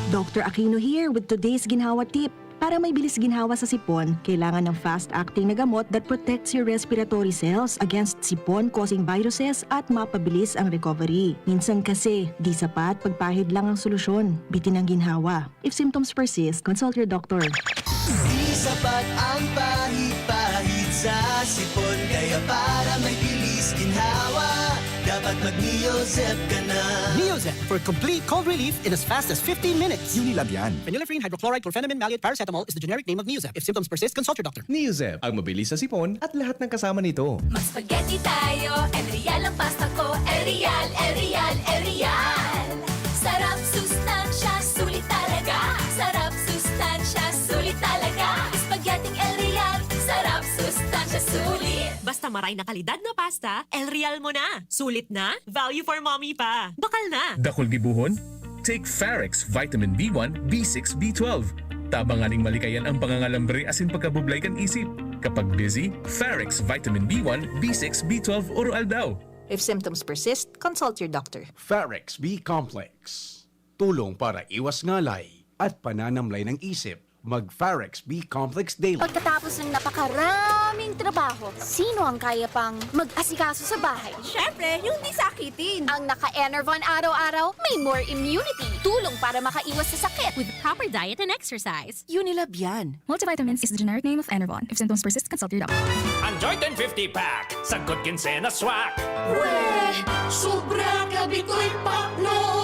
Doctor Aquino here with today's ginhawa tip. Para may bilis ginhawa sa sipon, kailangan ng fast-acting na gamot that protects your respiratory cells against sipon-causing viruses at mapabilis ang recovery. Minsan kasi, di sapat pagpahid lang ang solusyon. Bitin ang ginhawa. If symptoms persist, consult your doctor. Di sapat ang pahid-pahid sa sipon, kaya para may bilis ginhawa, dapat mag-Neozep ka na. Neozep for complete cold relief in as fast as fifteen minutes. Unilab yan. Phenylephrine, hydrochloride, chlorphenamine, maleate, paracetamol is the generic name of Neozep. If symptoms persist, consult your doctor. Neozep, ang mabilis sa sipon at lahat ng kasama nito. Mag-spaghetti tayo, El Real ang pasta ko. El Real, El Real, El Real. Sarap, sustansya, sulit talaga. Sarap, sustansya, sulit talaga. Spaghetti El Real. Sarap, sustansya, sulit. Basta maray na kalidad na pasta, El Real mo na. Sulit na, value for mommy pa. Bakal na. Dakul gibohon? Take Farex Vitamin B one, B six, B twelve. Tabangan ning malikayan ang pangangalambre asin pagkabublay kan isip. Kapag busy, Farex Vitamin B one, B six, B twelve, oro aldaw. If symptoms persist, consult your doctor. Farex B Complex. Tulong para iwas ngalay at pananamlay ng isip. Mag Farex B Complex Daily. Pagkatapos ng napakaraming trabaho, sino ang kaya pang mag-asikaso sa bahay? Siyempre, yung di sakitin. Ang naka-Enervon araw-araw, may more immunity. Tulong para makaiwas sa sakit. With proper diet and exercise. Unilab yan. Multivitamins is the generic name of Enervon. If symptoms persist, consult your doctor. Enjoy ten fifty pack sa Good Quincena Swak. Weh! Sobra ka bitoy pakno!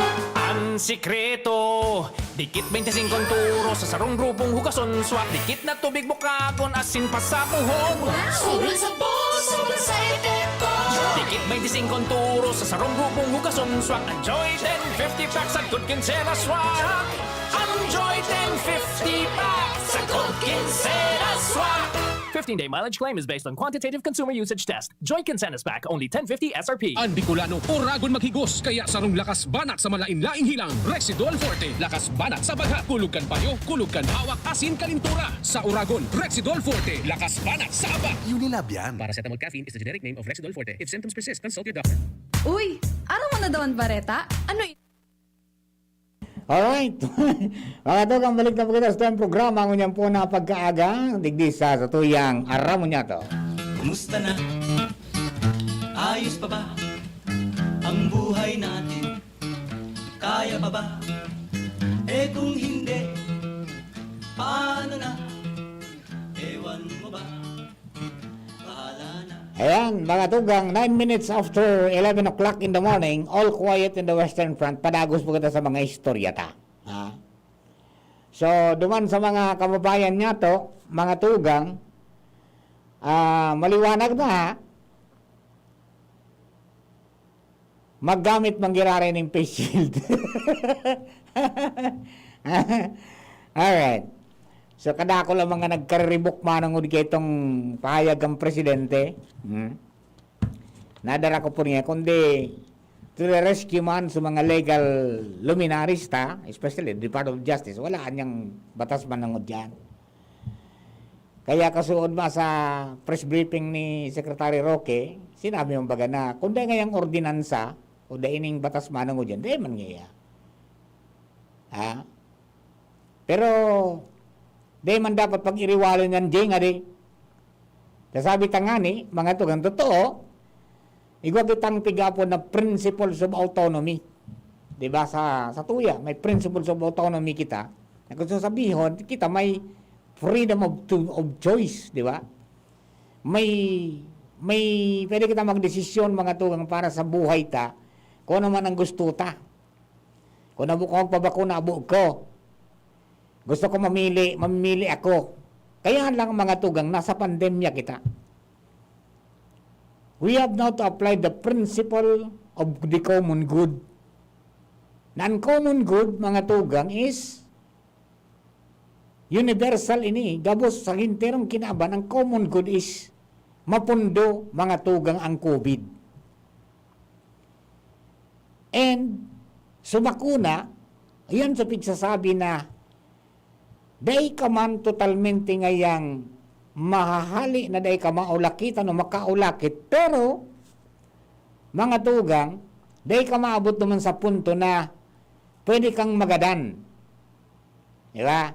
Ang sikreto, dikit bente singko ang turo sa sarong grupong hugason swak. Dikit na tubig bukagon asin pasabuhon. Wow! Sobrang sabon, sobrang sa epekto! Dikit bente singko ang turo sa sarong grupong hugason swak. Enjoy ten fifty pack sa Good Quincena Swak. Enjoy ten fifty pack sa Good Quincena Swak. Fifteen-day mileage claim is based on quantitative consumer usage test. Joy Quincena's pack, only ten fifty S R P. Ang Bicolano, oragon maghigos, kaya sarong lakas banat sa malain-laing hilang, Rexidol Forte. Lakas banat sa bagha, kulog kan payo, kulog kan hawak, asin kalintura. Sa oragon, Rexidol Forte. Lakas banat sa aba. Unilab yan. Paracetamol caffeine is the generic name of Rexidol Forte. If symptoms persist, consult your doctor. Uy! Aram mo na daw an bareta? Ano i- Alright. Mga tugang, balik na po kita sa itong programa. Ngunyan po na pagkaaga, digdi sa satuyang Aram Mo Niya To. Kumusta na? Ayos pa ba ang buhay natin? Kaya pa ba? Eh, kung hindi, paano na? Ewan mo ba? Ayan, mga tugang, nine minutes after eleven o'clock in the morning, all quiet in the Western Front. Padagos po kita sa mga istorya ta. Ha? So, duman sa mga kababayan niya to, mga tugang, ah, maliwanag na ha, maggamit man giraray ning face shield. Alright. So, kadakul ang mga nagkariribok manongod kaitong pahayag kan presidente. Hmm. Nadara ko po niya, kundi to the rescue man sa mga legal luminaries ta, especially the Department of Justice, wala anyang batas manongod diyan. Kaya kasuod ba sa press briefing ni Secretary Roque, sinabi mo baga na, kung dai ngayang ordinansa, o dai ining batas manongod diyan, dai man ngaya. Ha? Pero, dai man dapat pag-iriwalon yan, Jing, adi. Kasabi ta ngani, mga tugang, totoo, igwa kitang pigaapod na principles of autonomy. Di ba? Sa, sa tuya, may principles of autonomy kita. Na kung sasabihon, kita may freedom of, to, of choice, di ba? May, may, pwede kita magdesisyon, mga tugang, para sa buhay ta, kung ano man ang gusto ta. Kung abo ko magpabakuna, abo ko. Gusto ko mamili, mamimili ako. Kaya lang, mga tugang, nasa pandemya kita. We have now to apply the principle of the common good. Na ang common good, mga tugang, is universal ini. Gabos sa ginterong kinaban, ang common good is mapundo, mga tugang, ang COVID. And sa bakuna, yan sa pigsasabi na dai ka man totalmente ngayang mahahali na dai ka maulakitan o makaulakit, pero, mga tugang, dai ka maabot naman sa punto na pwede kang magadan. Di ba?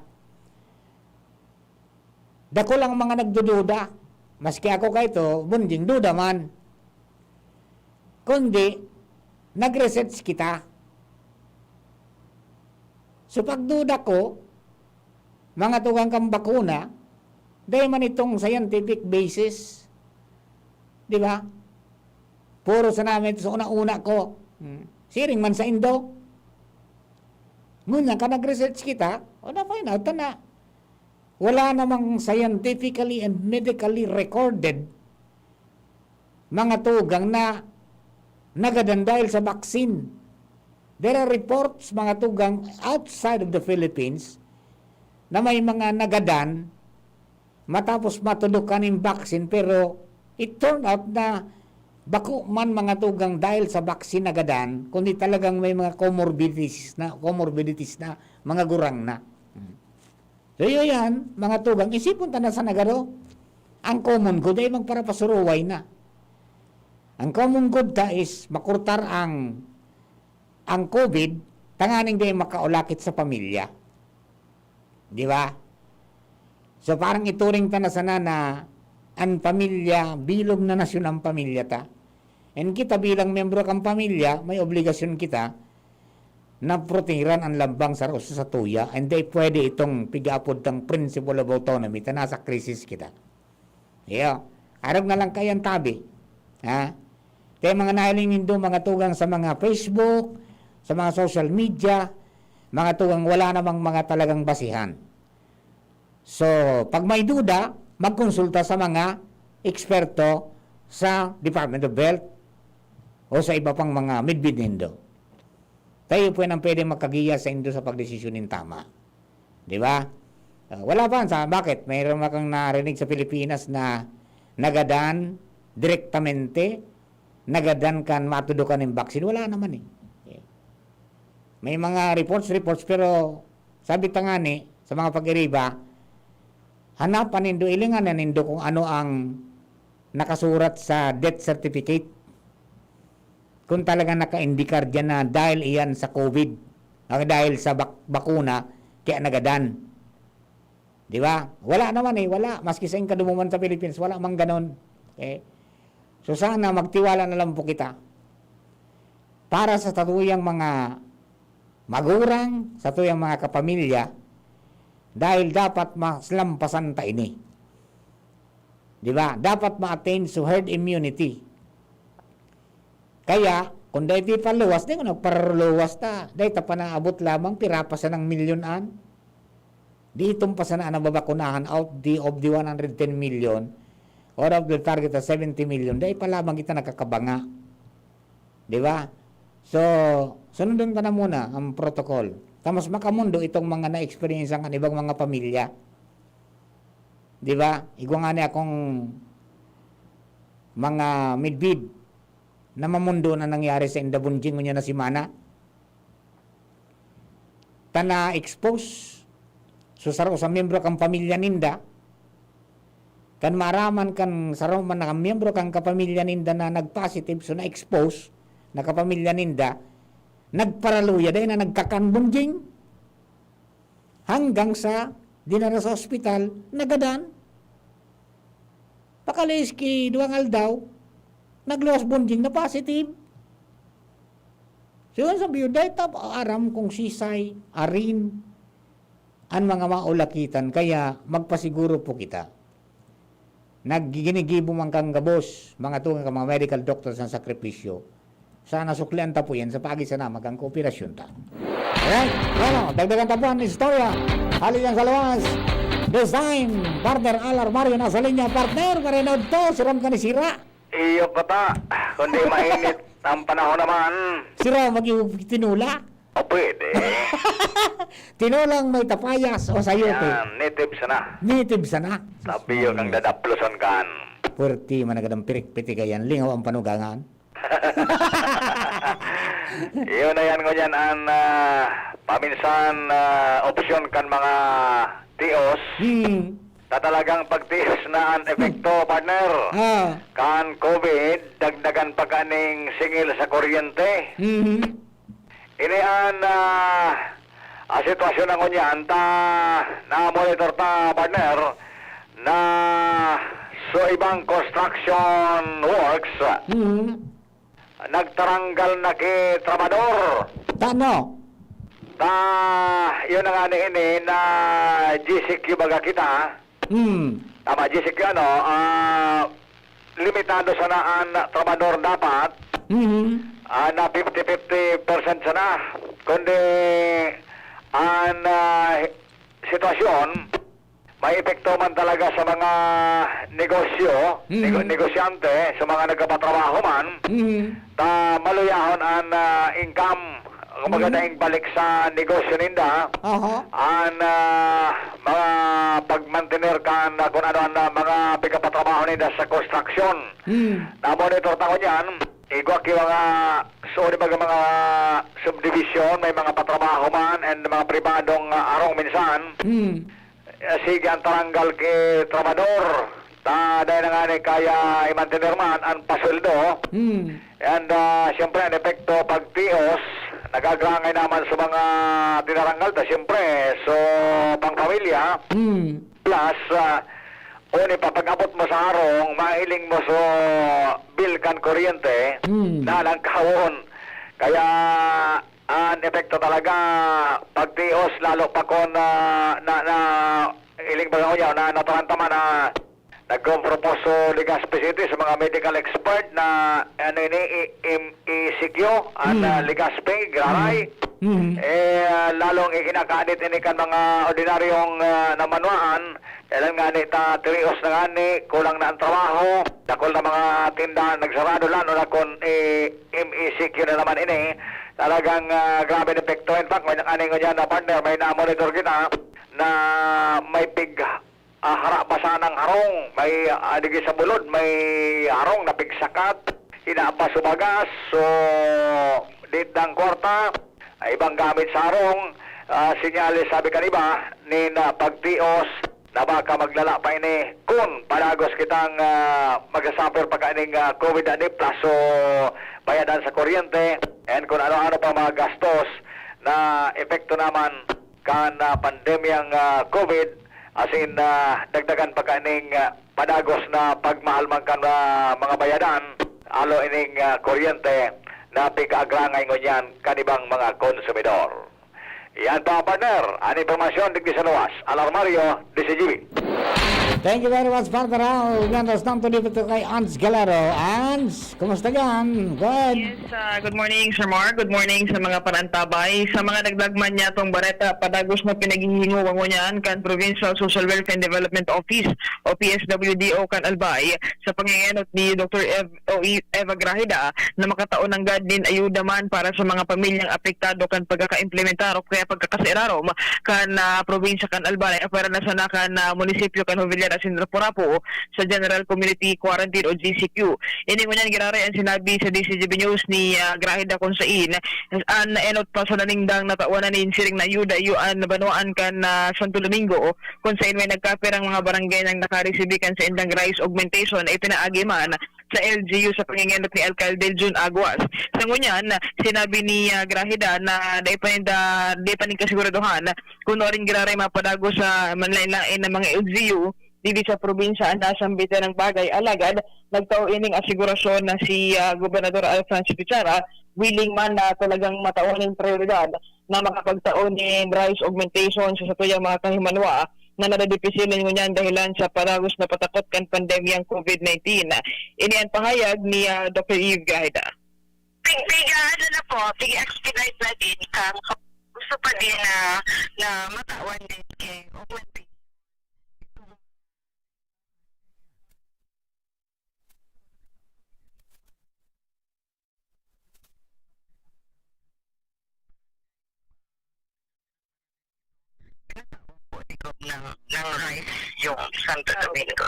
Dakul ang mga nagdududa. Maski ako kaito, Bunjing, duda man. Kundi, nag-research kita. So, pagduda ko, mga tugang kan bakuna, dai man itong scientific basis. Di ba? Puro sa namin sa una-una ko. Hmm. Siring man sa indo. Ngunyan ka nag-research kita, o na-find out na wala namang scientifically and medically recorded, mga tugang, na nagadan dahil sa vaccine. There are reports, mga tugang, outside of the Philippines na may mga nagadan matapos matudukan nin vaccine, pero it turned out na bako man, mga tugang, dahil sa vaccine nagadan, kundi talagang may mga comorbidities na, comorbidities na, mga gurang na. So, yun yan, mga tugang, isipon ta na sa nagaro. Ang common good ay magparapasuruway na. Ang common good ta is makurtar ang, ang COVID, tanganing di makaulakit sa pamilya. Di ba? So, parang ituring ta na sana na ang pamilya, bilog na nasyon ang pamilya ta. And kita bilang miyembro kan pamilya, may obligasyon kita na protehiran ang lambang sa usa sa tuya. And di pwede itong pigaapod tang principle of autonomy ta nasa krisis kita. Iyo. Arog na lang kaiyan tabi. Ha? Kaya mga nahiling nindo, mga tugang sa mga Facebook, sa mga social media, mga tugang wala namang mga talagang basihan. So, pag may duda, magkonsulta sa mga eksperto sa Department of Health o sa iba pang mga midbid nindo. Tayo po ang pwede makagiya sa indo sa pagdesisyon nin tama. Di ba? Ah, wala pa sa, bakit? Mayroon ba kang narinig sa Pilipinas na nagadan direktamente, nagadan kan matudukan nin vaccine? Wala naman eh. Okay. May mga reports, reports, pero sabi ta ngani, sa mga pag-iriba, hanapan nindo, ilingan na nindo kung ano ang nakasurat sa death certificate. Kung talaga nakaindikar diyan na dahil iyan sa COVID, ah, dahil sa bak-, bakuna, kaya nagadan. Di ba? Wala naman eh, wala. Maski sa kadumuman sa Philippines, wala mang ganon. Okay? So sana magtiwala na lang po kita. Para sa satuyang mga magurang, satuyang mga kapamilya, dahil dapat mas lampasan ta ini. Di ba? Dapat ma-attain sa herd immunity. Kaya, kung dai ti paluwas, di ko nagparaluwas ta. Dai ta pa naabot lamang, pira pa sanang milyon an. Di itong pa sana ang nababakunahan out the, of the one hundred ten million or of the target of seventy million, dai pa lamang kita nakakabanga. Di ba? So, sunodon ta na muna ang protocol. Ta mas makamundo itong mga na-experience ang ibang mga pamilya. Di ba? Igwa nga ni akong mga midbid na mamundo na nangyari sa inda bunjing ngunyan na semana. Ta na-expose. So, saro sa miyembro kan pamilya ninda, kan maaraman kan saro man na miyembro kan kapamilya ninda na nag-positive, so na-expose na kapamilya ninda, nagparaluya, dahil na nagkakan bunjing. Hanggang sa dinara sa ospital, nagadan. Pakalihis ki duwang aldaw, nagluwas bunjing na positive. So, yun sabi yun, dahil ta aram kung sisay, arin, an mga maulakitan, kaya magpasiguro po kita. Nagiginigibo man kan gabos, mga tunga ka mga medical doctors ang sakripisyo. Sana suklian ta po yan sa paagi sana magang kooperasyon ta. Alright? Bueno, dagdagan ta po ang istorya. Hali yan sa luwas. Design, partner Al Armario nasa linya. Partner, marinod to, siram ka ni sira. Iyo pa ta, kundi mainit ang panahon naman. Sira, mag-iwag tinula. O, pwede. Tinulang may tapayas o sayote. Yan, native sana. Native sana. Tabi yun ang dadaplosan kan. Puwerte man agad ang pirik-pitigayan, lingaw ang panugangan. Iyo na yan, ngunyan, an, ah, paminsan, ah, opsyon kan mga tios. Hmm. Ta talagang pagtios na an epekto, partner. Ah. Kan COVID, dagdagan pa kaning singil sa kuryente. Mhm. Ini an, ah, ah, sitwasyon na ngunyan ta na-monitor ta, partner, na so ibang construction works, Mhm. nagtaranggal na ki trabador. Tano? Ta, yun na nga ni ini na G C Q baga kita. Hmm. Tama, G C Q, ano, ah, limitado sana an trabador dapat, Mhm. ah, na fifty fifty percent sana. Kundi an, ah, sitwasyon, may epekto man talaga sa mga negosyo, Mhm. nego-, negosyante, sa mga nagpapatrabaho man, Mhm. ta maluyahon an, ah, income, kumbaga, Mhm. daing balik sa negosyo ninda, Aha. an, ah, mga pagmantener kan, ah, kung ano an, ah, mga pigpapatrabaho ninda sa construction. Hmm. Na-monitor ta ngunyan, igwa ki mga, sorry, baga mga subdivision, may mga patrabaho man and mga pribadong, ah, arong minsan. Hmm. Eh, sige, an taranggal ki trabador. Ta, dai na ngani kaya i-mantener man an pasweldo. Hmm. And, ah, siyempre, an epekto, pagtios, nagagrangay naman sa mga tinaranggal ta, siyempre, so, pangpamilya. Hmm. Plus, ah, uni pa, pag-abot mo sa harong, mahiling mo so bill kan kuryente, Hmm. na lang kawon. Kaya, an epekto talaga, pagtios, lalo pa kun, ah, na, na, iling baga ngunyan, na, naturan ta man na nagkomproposo Legazpi City sa mga medical expert na, ano ini, i-, im-, i-E C Q, an, Hmm. ah, Legazpi, Giraray. Hmm. Eh, ah, lalong ikinakadit ini kan mga ordinaryong, ah, namanwaan, kailan ngani ta, tios na ngani, kulang na an trabaho, dakul na mga tindahan nagsarado, lalo na kun i-, M E C Q na naman ini. Talagang, ah, grabe an epekto. In fact, may nakaning ngunyan na, partner, may na-monitor kita na may pig-, ah, hara pa sanang harong. May, ah, digi sa bulod, may harong na pigsakat. Hina pa subagas. So, ditdang kwarta, ay ibang gamit sa harong. Ah, sinyales, sabi kan iba, nin, ah, pagtios na baka maglala pa ini kun padagos kitang, ah, magsasuffer pa kaining, ah, COVID na ni, plus so bayadan sa kuryente, and kun ano-ano pa mga gastos na epekto naman kan, ah, pandemyang, ah, COVID, asin, ah, dagdagan pa kaining, ah, padagos na pagmahal man kan, ah, mga bayadan, alo ining, ah, kuryente na pig-agrangay ngunyan kan ibang mga konsumidor. Yan pa, partner, an impormasyon digdi sa luwas. Al Armario, D Z G B. Thank you very much, partner Al. Mientras tanto, dito to kay Ans Galero. Ans, kumusta yan? Good. Yes, ah, good morning, Sir Mark. Good morning sa mga panantabay. Sa mga dagdag man niya tong bareta, padagos na pinaghihinguwa ngunyan kan Provincial Social Welfare and Development Office o P S W D O kan Albay sa pangangenot ni Doktor Ev-, o i-, Eva Grajeda na makatao nanggad nin ayuda man para sa mga pamilyang apektado kan pagkakaimplementar o kaya pagkakasairarom kan, ah, probinsya kan Albay, apwera na sana kan, ah, munisipyo kan Jovellanos. asin Rapu-Rapu sa General Community Quarantine o G C Q. Ini ngunyan giraray an sinabi sa D Z G B News ni, ah, Graheda, kun sain an enot pa sana nindang natawanan nin siring na ayuda iyo an banwaan kan, ah, Santo Domingo, kun sain may nagkapirang mga barangay nang nakaresibi kan saindang rice augmentation na ipinaagi man sa L G U sa pangengenot ni Alcalde Jun Aguas. Sa ngunyan, sinabi ni, ah, Graheda na dai pa ninda, dai pa nin kasiguraduhan kun nuarin giraray mapadagos sa manlaen-laen na mga L G U digdi sa probinsya an nasambit na bagay. Alagad nagtao ining asigurasyon na si, ah, Gobernador Alfranz Gatchara willing man na talagang matawan nin prioridad na makapagtao nin rice augmentation sa satuyang mga kahimanwa na nadadipisil nin ngunyan dahelan sa padagos na patakot kan pandemyang covid nineteen. Ini an pahayag ni, ah, Doktor Eve Graheda. Pig-, piga, ano na po, pig-expedite na din kang gusto pa din na, na matawan din kay augmentation. Ng, ng rice yung Santo Domingo.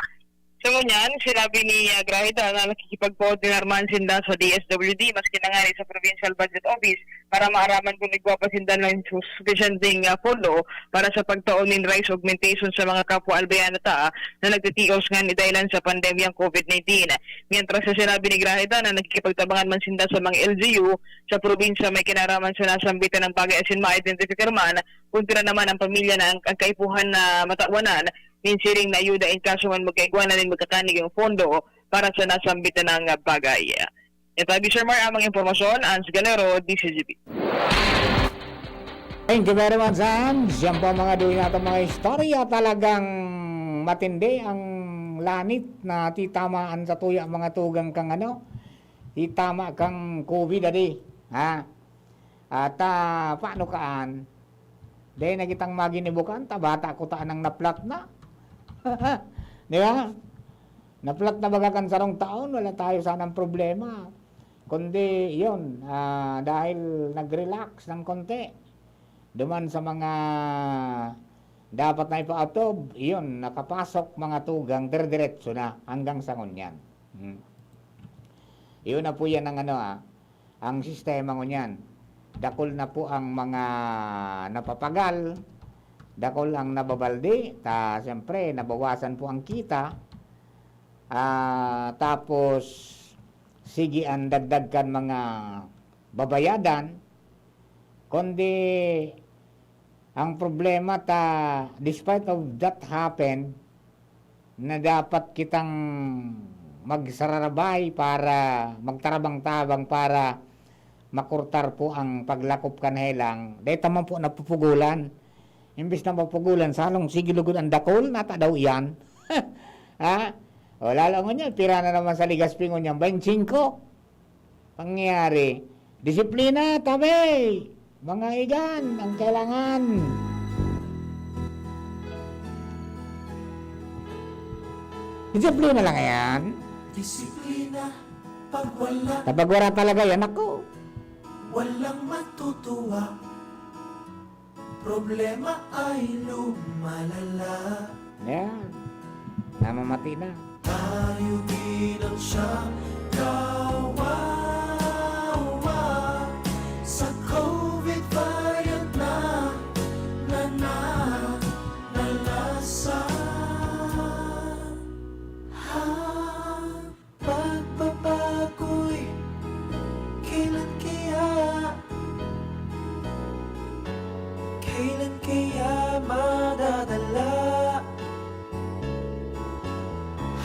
So, ngunyan, sinabi ni, ah, Graheda na nakikipag-coordinate man sinda sa D S W D, maski na ngani sa Provincial Budget Office, para maaraman kung igwa pa sinda ng su-, sufisyenteng, ah, pondo para sa pagtao nin rice augmentation sa mga kapwa Albayano ta na nagtitios ngan dahilan sa pandemyang covid nineteen. Mientras na sinabi ni Graheda na nakikipagtabangan man sinda sa mga L G U sa probinsya may kinaraman sa nasambitan na bagay asin ma-identify man kung pira naman ang pamilya na ang, ang kaipuhan na matawanan nin siring na ayuda in kaso man magkaigwa na nin magkakanig ang pondo para sa nasambitan na bagay. Ito ay Sir Mar, amang impormasyon, Ans Galero, D Z G B. Thank you very much, Ans. Yan po ang mga duy natin mga istorya. Talagang matindi ang lanit na titamaan sa tuya mga tugang kang ano, titama kang covid, adi. Ha? At, ah, paano kaan? Dai na kitang maginibo kan, ta bata ko ta nang naplat na. Di ba? Naplat na baga kan sarong taon, wala tayo sanang problema. Kundi, yun, ah, dahil nag-relax ng konti, duman sa mga dapat na ipaotob, yun, nakapasok mga tugang, dire-diretso na hanggang sa ngunyan. Hmm. Yun na po yan ang ano, ah, ang sistema ngunyan. Dakul na po ang mga napapagal, dakul ang nababaldi, ta siyempre nabawasan po ang kita. Ah, tapos sige ang dagdag kan mga babayadan, kundi ang problema ta, despite of that happen, na dapat kitang magsararabay para magtarabang-tabang para makurtar po ang paglakop kan helang, dai ta man po napupugulan. Imbis na mapugulan, salong sige lugod ang dakul, nata daw iyan. Ha? O, lalo ngunyan, pira na naman sa Legazpi ngunyan, baynte singko. Pangyayari, disiplina, tabi! Mga igan, ang kailangan. Disiplina lang yan. Disiplina, pag wala. Kapag wala talaga yan, ako. Walang matutuwa. Problema ay lumalala. Yan. Namamati na. Tayo bilang siyang kawawa sa covid variant na nananalasa. Ha? Pagbabago'y kailan kaya? Kailan kaya madadala?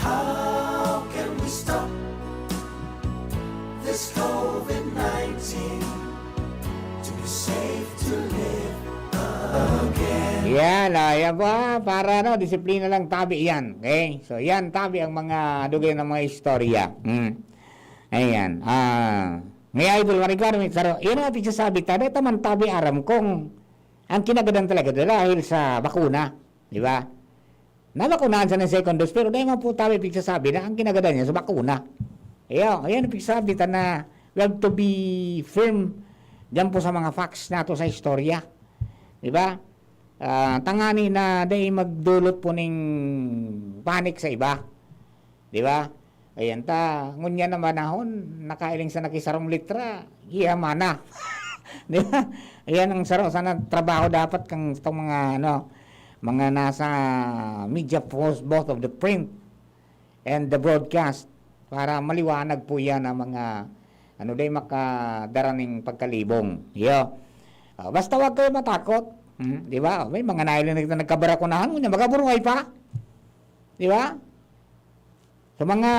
How can we stop this covid nineteen? To be safe to live again. Yan, ah, yan po, ah, para, ano, disiplina lang, tabi yan. Okay? So, yan, tabi ang mga dugay ng mga istorya. Hmm. Ayan. Ah, may idol, marigwaro, may saro. Yan ang pigsasabi, tabi, taman tabi, aram kong ang kinagadan talaga dahil sa bakuna. Di ba? Nabakunahan siya ng second dose, pero dai man po tayo pigsasabi na ang kinagadan niya sa bakuna. Iyo, ayan ang pigsasabi ta na we have to be firm diyan po sa mga facts nato sa istorya. Di ba? Ah, tangani na dai magdulot po ning panic sa iba. Di ba? Ayan ta, ngunyan na manahon, nakailing sa nakisarong litra, iya mana. Di ba? Ayan ang saro sana trabaho dapat kang itong mga, ano, mga nasa media force, both of the print and the broadcast, para maliwanag po yan ang mga, ano, dai makadara ning pagkalibong. Yo. Ah, basta wag kayo matakot. Hmm, di ba? May mga nailing na nagkabarakunahan, ngunyan, magaburuhay pa. Di ba? Sa mga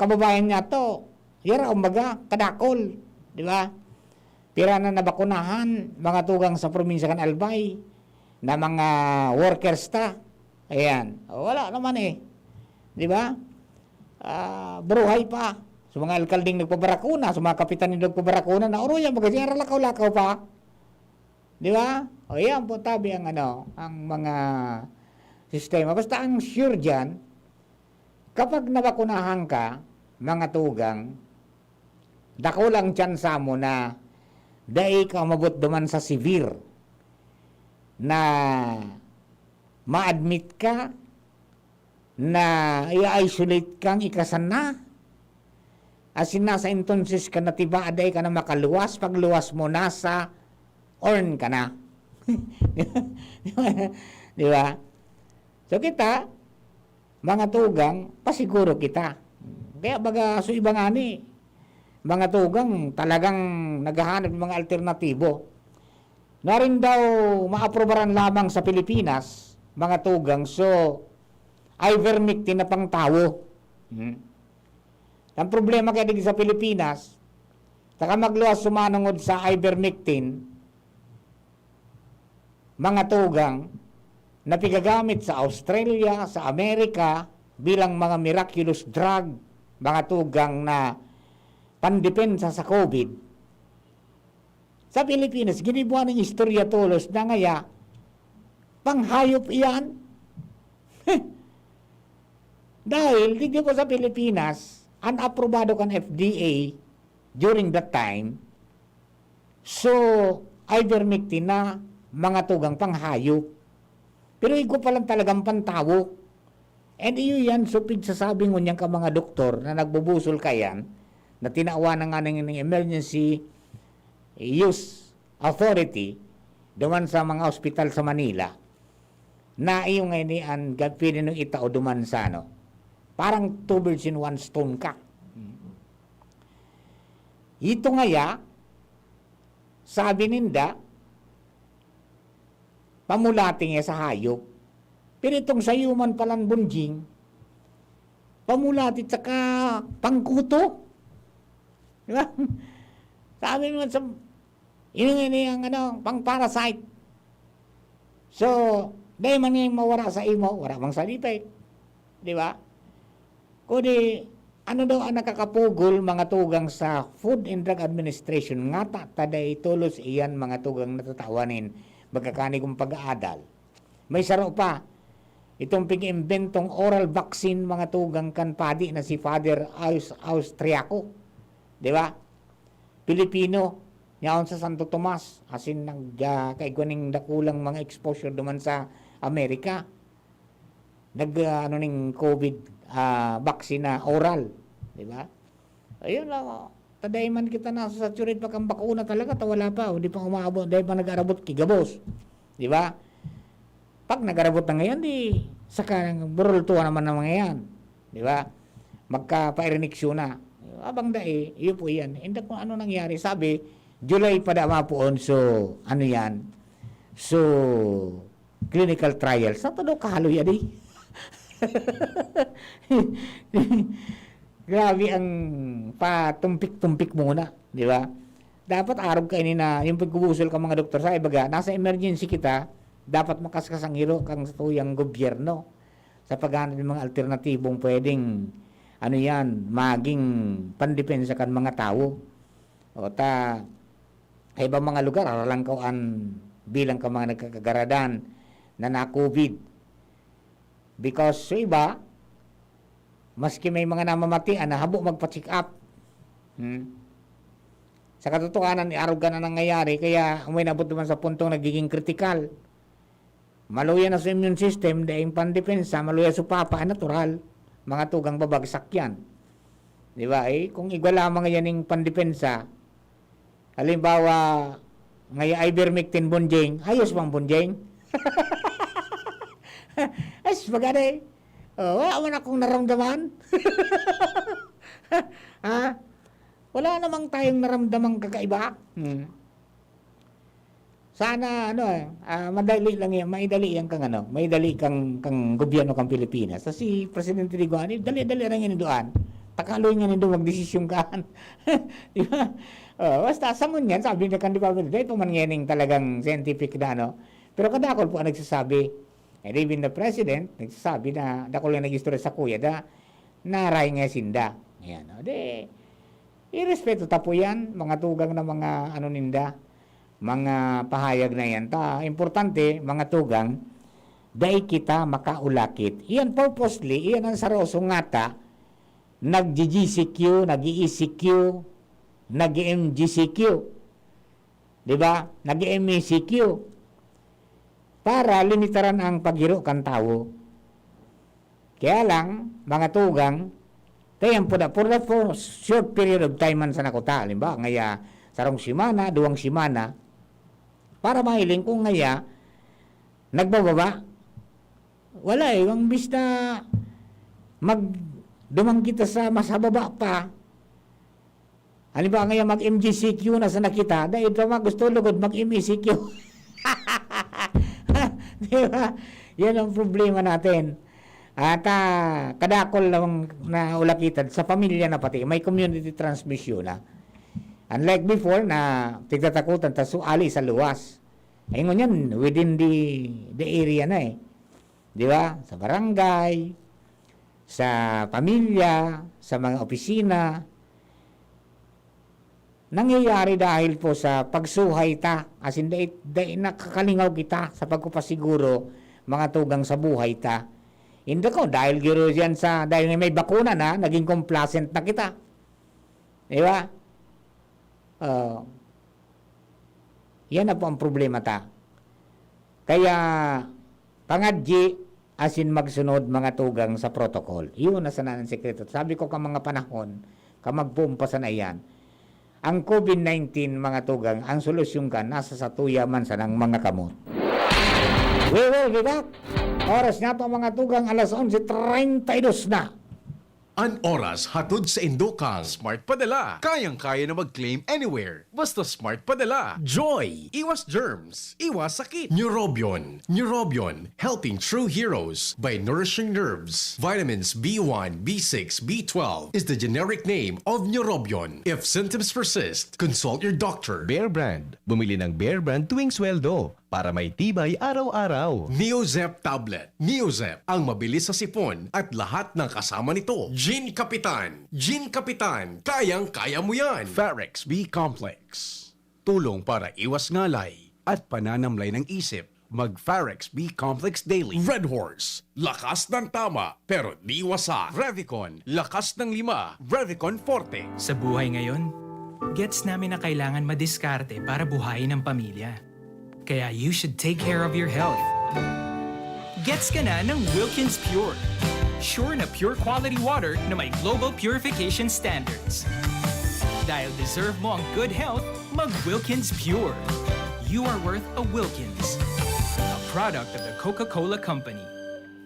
kababayan niya to, yara, kumbaga, kadakol. Di ba? Pira na nabakunahan, mga tugang sa probinsya kan Albay, na mga workers ta. Ayan. O, wala naman eh. Di ba? Ah, buruhay pa. Sa mga alkaldeng nagpabarakuna, sa mga kapitan na nagpabarakuna, na oro yan, baga siya, lakaw-lakaw pa. Di ba? O, yan po, tabi ang ano, ang mga sistema. Basta ang sure dyan, kapag nabakunahan ka, mga tugang, dakul ang tsansa mo na dai ka umabot duman sa severe na ma-admit ka, na i-isolate kang ikasana. Asin nasa entonces ka na tiba, dai ka na makaluwas, pagluwas mo, nasa urn ka na. Di ba? So kita, mga tugang, pasiguro kita. Kaya baga, so iba ngani, mga tugang, talagang naghahanap ng mga alternatibo. Narin daw maaprobaran lamang sa Pilipinas, mga tugang, so ivermectin na pang tawo. Hmm. Ang problema kaya digdi sa Pilipinas, taka magluwas sumanungod sa ivermectin, mga tugang, na pigagamit sa Australia, sa Amerika, bilang mga miraculous drug, mga tugang na pandepensa sa COVID. Sa Pilipinas, ginibuan ng istorya tolos na ngaya, panghayop iyan. Dahil digdi po sa Pilipinas, an aprobado kan F D A during that time, so, ivermectin na mga tugang panghayop. Pero igwa pa lang talagang pantawo. And iyo yan, so pigsasabi ngunyan ka mga doktor na nagbubusol ka yan, na tinawan na nga ng, ng emergency use authority duman sa mga ospital sa Manila, na iyo nga ini an ga-, pwede nang itao duman sa ano, parang two birds in one stone ka. Ito ngaya, sabi ninda, pamulati niya sa hayop. Pero itong sa human palan, Bonjing, pamulati tsaka pangkuto. Di ba? Sabi naman sa, yun nga ni ang ano, pang parasite. So, dahil man nga yung mawara sa imo, wala mang salipay. Di ba? Kundi, ano daw ang nakakapugol, mga tugang sa Food and Drug Administration, ngata ta dai tolos iyan, mga tugang, natatawanin, magkakani kong pag-aadal. May saro pa, itong pig-imbentong oral vaccine, mga tugang, kan padi na si Father Aus-, Austriaco. Di ba? Pilipino, yaon sa Santo Tomas, asin nag, ah, kaigwa ning dakulang mga exposure duman sa Amerika. Nag, ah, ano ning COVID, ah, vaccine na oral, di ba? Ayun lang, oh. Ta dai man kita nasa-saturate pa kan bakuna talaga, ta wala pa, o di pa umaabot, dai pa nag-arabot ki gabos, di ba? Pag nag-arabot na ngayon, di saka burultuhan naman na mga yan, di ba? Magkapairindiksyon na. Abang dai, iyo po yan. Hindi kung ano nangyari. Sabi, July pa da mapoon. So, ano yan? So, clinical trials. Sa todo kahaloy, adi? Grabe ang patumpik-tumpik muna, di ba? Dapat arog kaini na yung pagkubusol ka mga doktor. Sa ibaga, nasa emergency kita, dapat makaskas ang hiro kang sa tuyang gobyerno sa paghanap ng mga alternatibong pwedeng, ano yan, maging pandepensa kan mga tawo. O ta, sa ibang mga lugar, haralangkaw an bilang ka mga nagkakagaradan na na-COVID. Because sa iba, maski may mga namamati, ah, nahabo magpa-check up. Hmm. Sa katotohanan, arog ka na nangyayari, kaya umay nabot naman sa puntong nagiging kritikal. maluya na sa immune system, daing pandepensa, maluya sa papa, natural. Mga tugang babagsak yan. Di ba? Eh, kung igwa lamang yan yung pandepensa, halimbawa, ngaya ivermectin bonjeng, ayos bang bonjeng? Ay, sus, bagay. Oh, wala man akong naramdaman. Ha? Wala namang tayong naramdamang kakaiba. Hmm. Sana, ano, eh, ah, madali lang yan, maidali yan kang, ano, maidali kang, kang gobyerno kang Pilipinas. So, si Presidente Digong, ano, dali-dali lang yan doon. Takaloy nga nindo magdesisyon kaan. Di ba? Oh, basta, sangon yan, sabi na kan Department, dahil pa man ngayon talagang scientific na, ano. Pero kadakol po ang nagsasabi, and even the president, nagsasabi na, dakol nga nag-istorya sa kuya, da, naray nga sinda. Ayan, o, di, irespeto ta po yan, mga tugang na mga, ano ninda, mga pahayag na yan. Ta, importante, mga tugang, dai kita makaulakit. Iyan purposely, iyan ang saroso ngata, nag-G G C Q, nag-E E C Q, nag-M G C Q. Di ba? Nag-M E C Q. Para limitaran ang paghiro kan tawo. Kaya lang, mga tugang, kaya po na, for the for short period of time man sana kuta, halimbawa, ngaya sarong semana, duwang semana, para mahiling kung ngaya, nagbababa. Wala eh, ang bis na magdumang kita sa mas hababa pa, halimbawa ngaya mag-M G C Q na sana kita, dahil pa mga gusto lugod mag-M E C Q. Di ba? Yan ang problema natin. At, ah, kadakol lang na ulakitan sa pamilya na pati, may community transmission na. Unlike before na tigtatakutan ta suali sa luwas. Ay, ngunyan, within the, the area na eh. Di ba? Sa barangay, sa pamilya, sa mga opisina, nangyayari dahil po sa pagsuhay ta. As in, dai, dai nakakalingaw kita sa pagpapasiguro, mga tugang sa buhay ta. Hindi ko, dahil giro yan sa, dahil may bakuna na, naging complacent na kita. Di ba? Ah, yan na po ang problema ta. Kaya, pangadyi, asin magsunod mga tugang sa protocol. Iyon na sana ang sekreto. Sabi ko ka mga panahon, ka magpumpasa na iyan. Ang COVID nineteen, mga tugang, ang solusyon ka, nasa satuya man sanang mga kamot. We will be back. Oras nga pa, mga tugang, alas onse treinta y dos na. An oras hatod sa indo kang Smart Padala. Kayang-kaya na mag-claim anywhere. Basta Smart Padala. Joy! Iwas germs. Iwas sakit. Neurobion. Neurobion. Helping true heroes by nourishing nerves. Vitamins B one, B six, B twelve is the generic name of Neurobion. If symptoms persist, consult your doctor. Bear Brand. Bumili ng Bear Brand tuwing sweldo para may tibay araw-araw. Neozep Tablet. Neozep, ang mabilis sa sipon at lahat ng kasama nito. Gin Kapitan. Gin Kapitan, kayang-kaya mo yan. Farex B Complex. Tulong para iwas ngalay at pananamlay ng isip. Mag Farex B Complex Daily. Red Horse, lakas ng tama, pero di wasak. Revicon, lakas ng lima. Revicon Forte. Sa buhay ngayon, gets namin na kailangan madiskarte para buhayin ang pamilya. Kaya you should take care of your health. Gets ka na ng Wilkins Pure. Sure na pure quality water na may global purification standards. Dahil deserve mo ang good health, mag Wilkins Pure. You are worth a Wilkins. A product of the Coca-Cola Company.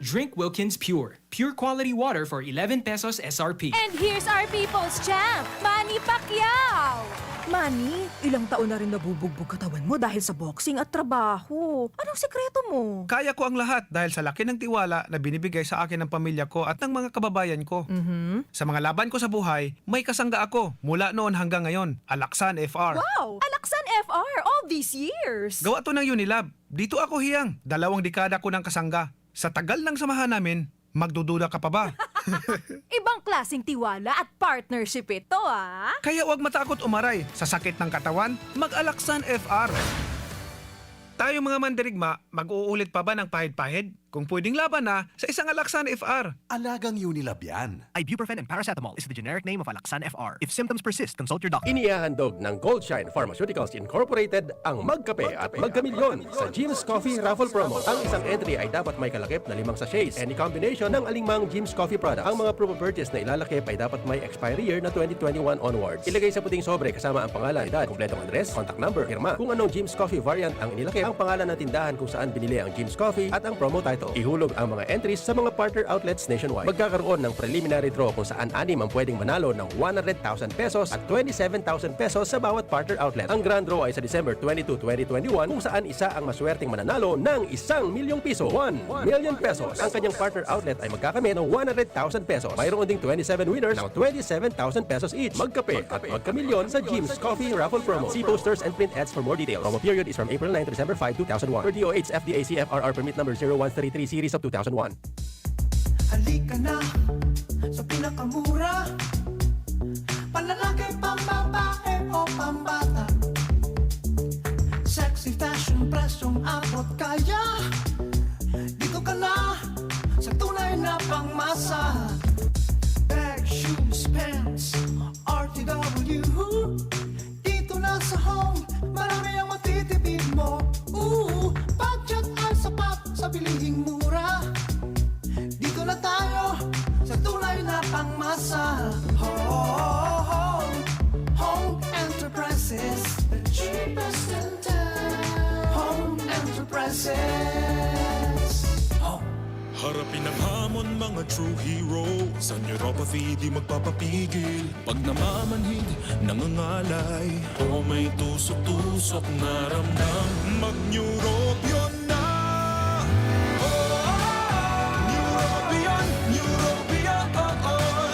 Drink Wilkins Pure. Pure quality water for eleven pesos S R P. And here's our people's champ, Manny Pacquiao! Manny, ilang taon na rin nabubugbog katawan mo dahil sa boxing at trabaho. Anong sikreto mo? Kaya ko ang lahat dahil sa laki ng tiwala na binibigay sa akin ng pamilya ko at ng mga kababayan ko. Mhm. Sa mga laban ko sa buhay, may kasangga ako mula noon hanggang ngayon, Alaksan F R. Wow! Alaksan F R all these years! Gawa to ng Unilab. Dito ako hiyang. Dalawang dekada ko ng kasangga. Sa tagal ng samahan namin, magdududa ka pa ba? Ibang klaseng tiwala at partnership ito, ah! Kaya huwag matakot umaray. Sa sakit ng katawan, mag-Alaksan F R. Tayong mga mandirigma, mag-uulit pa ba ng pahid-pahid? Kung pwedeng laban na sa isang Alaxan F R. Alagang Unilab yan. Ibuprofen and paracetamol is the generic name of Alaxan F R. If symptoms persist, consult your doctor. Inihahandog ng Goldshine Pharmaceuticals Incorporated ang Magkape at Magkamilyon sa Jim's Coffee Raffle Promo. Ang isang entry ay dapat may kalakip na limang sachets, any combination ng alingmang Jim's Coffee product. Ang mga proof of purchase na ilalakip ay dapat may expiry year na twenty twenty-one onwards. Ilagay sa puting sobre kasama ang pangalan, edad, kumpletong address, contact number, pirma. Kung anong Jim's Coffee variant ang inilakip, ang pangalan ng tindahan kung saan binili ang Jim's Coffee at ang promo title. Ihulog ang mga entries sa mga partner outlets nationwide. Magkakaroon ng preliminary draw kung saan anim ang pwedeng manalo ng one hundred thousand pesos at twenty-seven thousand pesos sa bawat partner outlet. Ang grand draw ay sa December twenty-two, twenty twenty-one, kung saan isa ang maswerteng mananalo ng isang milyong piso, one million pesos. Ang kanyang partner outlet ay magkakamit ng one hundred thousand pesos. Mayroon ding twenty-seven winners ng twenty-seven thousand pesos each. Magkape at magkamilyon sa Jim's Coffee Raffle Promo. See posters and print ads for more details. Promo period is from April nine to December five, two thousand one. Per D O H F D A C F R R permit number zero one three three series of two thousand one. Halika na sa pinakamura. Panlalaki, pambabae o pambata. Sexy fashion, presyong abot kaya. Dito ka na sa tunay na pangmasa. Bag, shoes, pants, R T W. Dito na sa Home, marami ang matitipid mo. Ooh, budget ay sapat sa bilihing mura. Dito na tayo sa tunay na pangmasa. Home, Home Enterprises, the cheapest in town. Home Enterprises. Home. Harapin ang hamon, mga true hero. Sa neuropathy, di magpapapigil. Pag namamanhid, nangangalay, o may tusok-tusok na ramdam, mag-Neurobion na! Oh, Neurobion, Neurobion, oh, oh.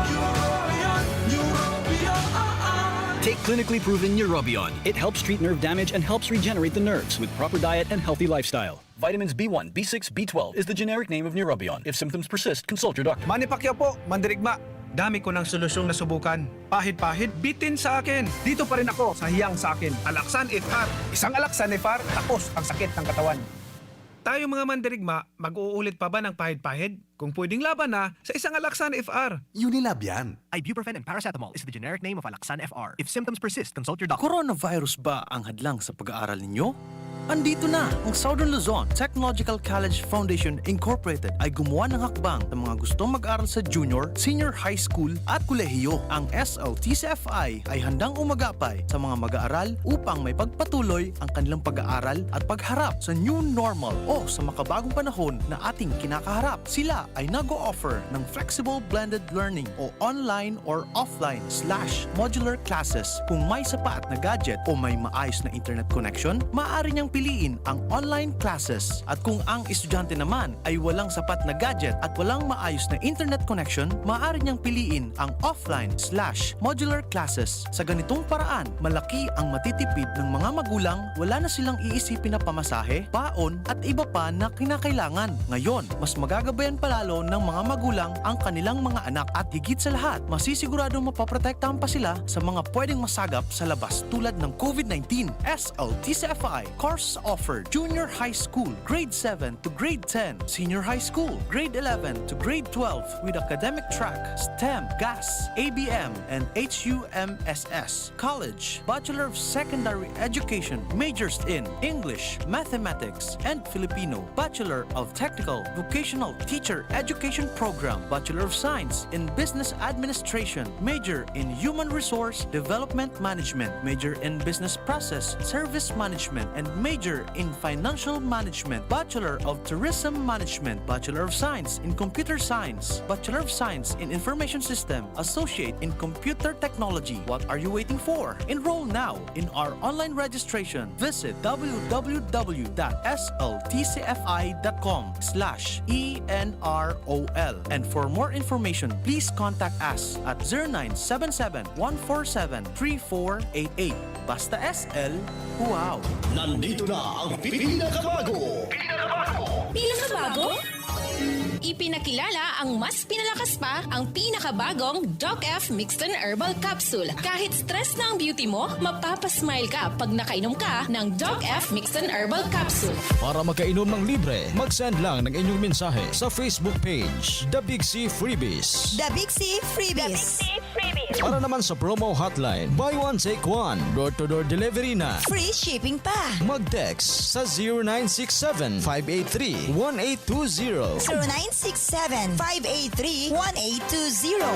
Neurobion, Neurobion, oh, oh. Take clinically proven Neurobion. It helps treat nerve damage and helps regenerate the nerves with proper diet and healthy lifestyle. Vitamins B one, B six, B twelve is the generic name of Neurobion. If symptoms persist, consult your doctor. Manny Pacquiao po, mandirigma. Dami ko ng solusyong nasubukan. Pahid-pahid, bitin sa akin. Dito pa rin ako sa hiyang sa akin. Alaxan F R. Isang Alaxan F R, tapos ang sakit ng katawan. Tayo mga mandirigma, mag-uulit pa ba ng pahid-pahid? Kung pwedeng laban na sa isang Alaxan F R. Unilab yan. Ibuprofen and paracetamol is the generic name of Alaxan F R. If symptoms persist, consult your doctor. Coronavirus ba ang hadlang sa pag-aaral ninyo? Andito na! Ang Southern Luzon Technological College Foundation Incorporated ay gumawa ng hakbang sa mga gustong mag-aral sa junior, senior high school at kolehiyo. Ang S L T C F I ay handang umagapay sa mga mag-aaral upang may pagpatuloy ang kanilang pag-aaral at pagharap sa new normal o sa makabagong panahon na ating kinakaharap. Sila ay nag-o-offer ng flexible blended learning o online or offline slash modular classes. Kung may sapat na gadget o may maayos na internet connection, maaari niyang piliin ang online classes. At kung ang estudyante naman ay walang sapat na gadget at walang maayos na internet connection, maaari niyang piliin ang offline slash modular classes. Sa ganitong paraan, malaki ang matitipid ng mga magulang, wala na silang iisipin na pamasahe, baon, at iba pa na kinakailangan. Ngayon, mas magagabayan pa lalo ng mga magulang ang kanilang mga anak at higit sa lahat, masisiguradong mapoprotektahan pa sila sa mga pwedeng masagap sa labas tulad ng COVID nineteen. S L T C F I, course offered, junior high school, grade seven to grade ten, senior high school, grade eleven to grade twelve with academic track, STEM, GAS, A B M, and H U M S S. College, Bachelor of Secondary Education, majors in English, Mathematics, and Filipino, Bachelor of Technical Vocational Teacher Education Program, Bachelor of Science in Business Administration, major in Human Resource Development Management, major in Business Process Service Management, and major in Financial Management, Bachelor of Tourism Management, Bachelor of Science in Computer Science, Bachelor of Science in Information System, Associate in Computer Technology. What are you waiting for? Enroll now in our online registration. Visit w w w dot s l t c f i dot com slash e n r o l. And for more information, please contact us at zero nine seven seven, one four seven, three four eight eight. Basta S L, wow! Nandito na ang pinakabago! Pinakabago? Ipinakilala ang mas pinalakas pa, ang pinakabagong Doc F Mixton Herbal Capsule. Kahit stress na ang beauty mo, mapapasmile ka pag nakainom ka ng Doc F Mixton Herbal Capsule. Para makainom ng libre, mag-send lang ng inyong mensahe sa Facebook page, The Big C Freebies. The Big C Freebies. Para naman sa promo hotline, buy one take one, door-to-door delivery na. Free shipping pa. Mag-text sa zero nine six seven, five eight three, one eight two zero. zero nine six seven, five eight three, one eight two zero.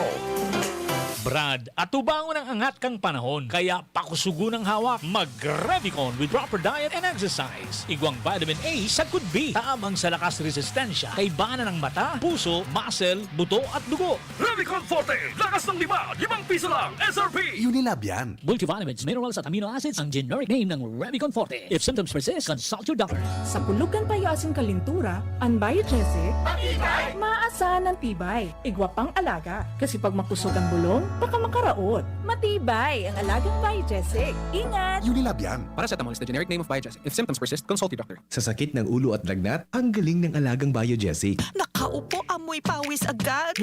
Brad, atubangon ang angat kan panahon, kaya pakusugon ang hawak. Mag-Revicon with proper diet and exercise. Igwang vitamin A sagkod B, tabang sa lakas resistensya, kaibanan ng mata, puso, muscle, buto at dugo. Revicon Forte, lakas ng lima, limang piso lang, S R P. Unilab yan. Multivitamins, minerals at amino acids ang generic name ng Revicon Forte. If symptoms persist, consult your doctor. Sa pulugan payo asin kalintura, an Biogesic, matibay, maaasahan ng tibay. Igwa pang alaga, kasi pag makusog ang bulong, baka makaraot. Matibay ang alagang Biogesic. Ingat! Unilab yan. Paracetamol is the generic name of Biogesic. If symptoms persist, consult your doctor. Sa sakit ng ulo at lagnat, ang galing ng alagang Biogesic. Nakaupo, amoy pawis agad.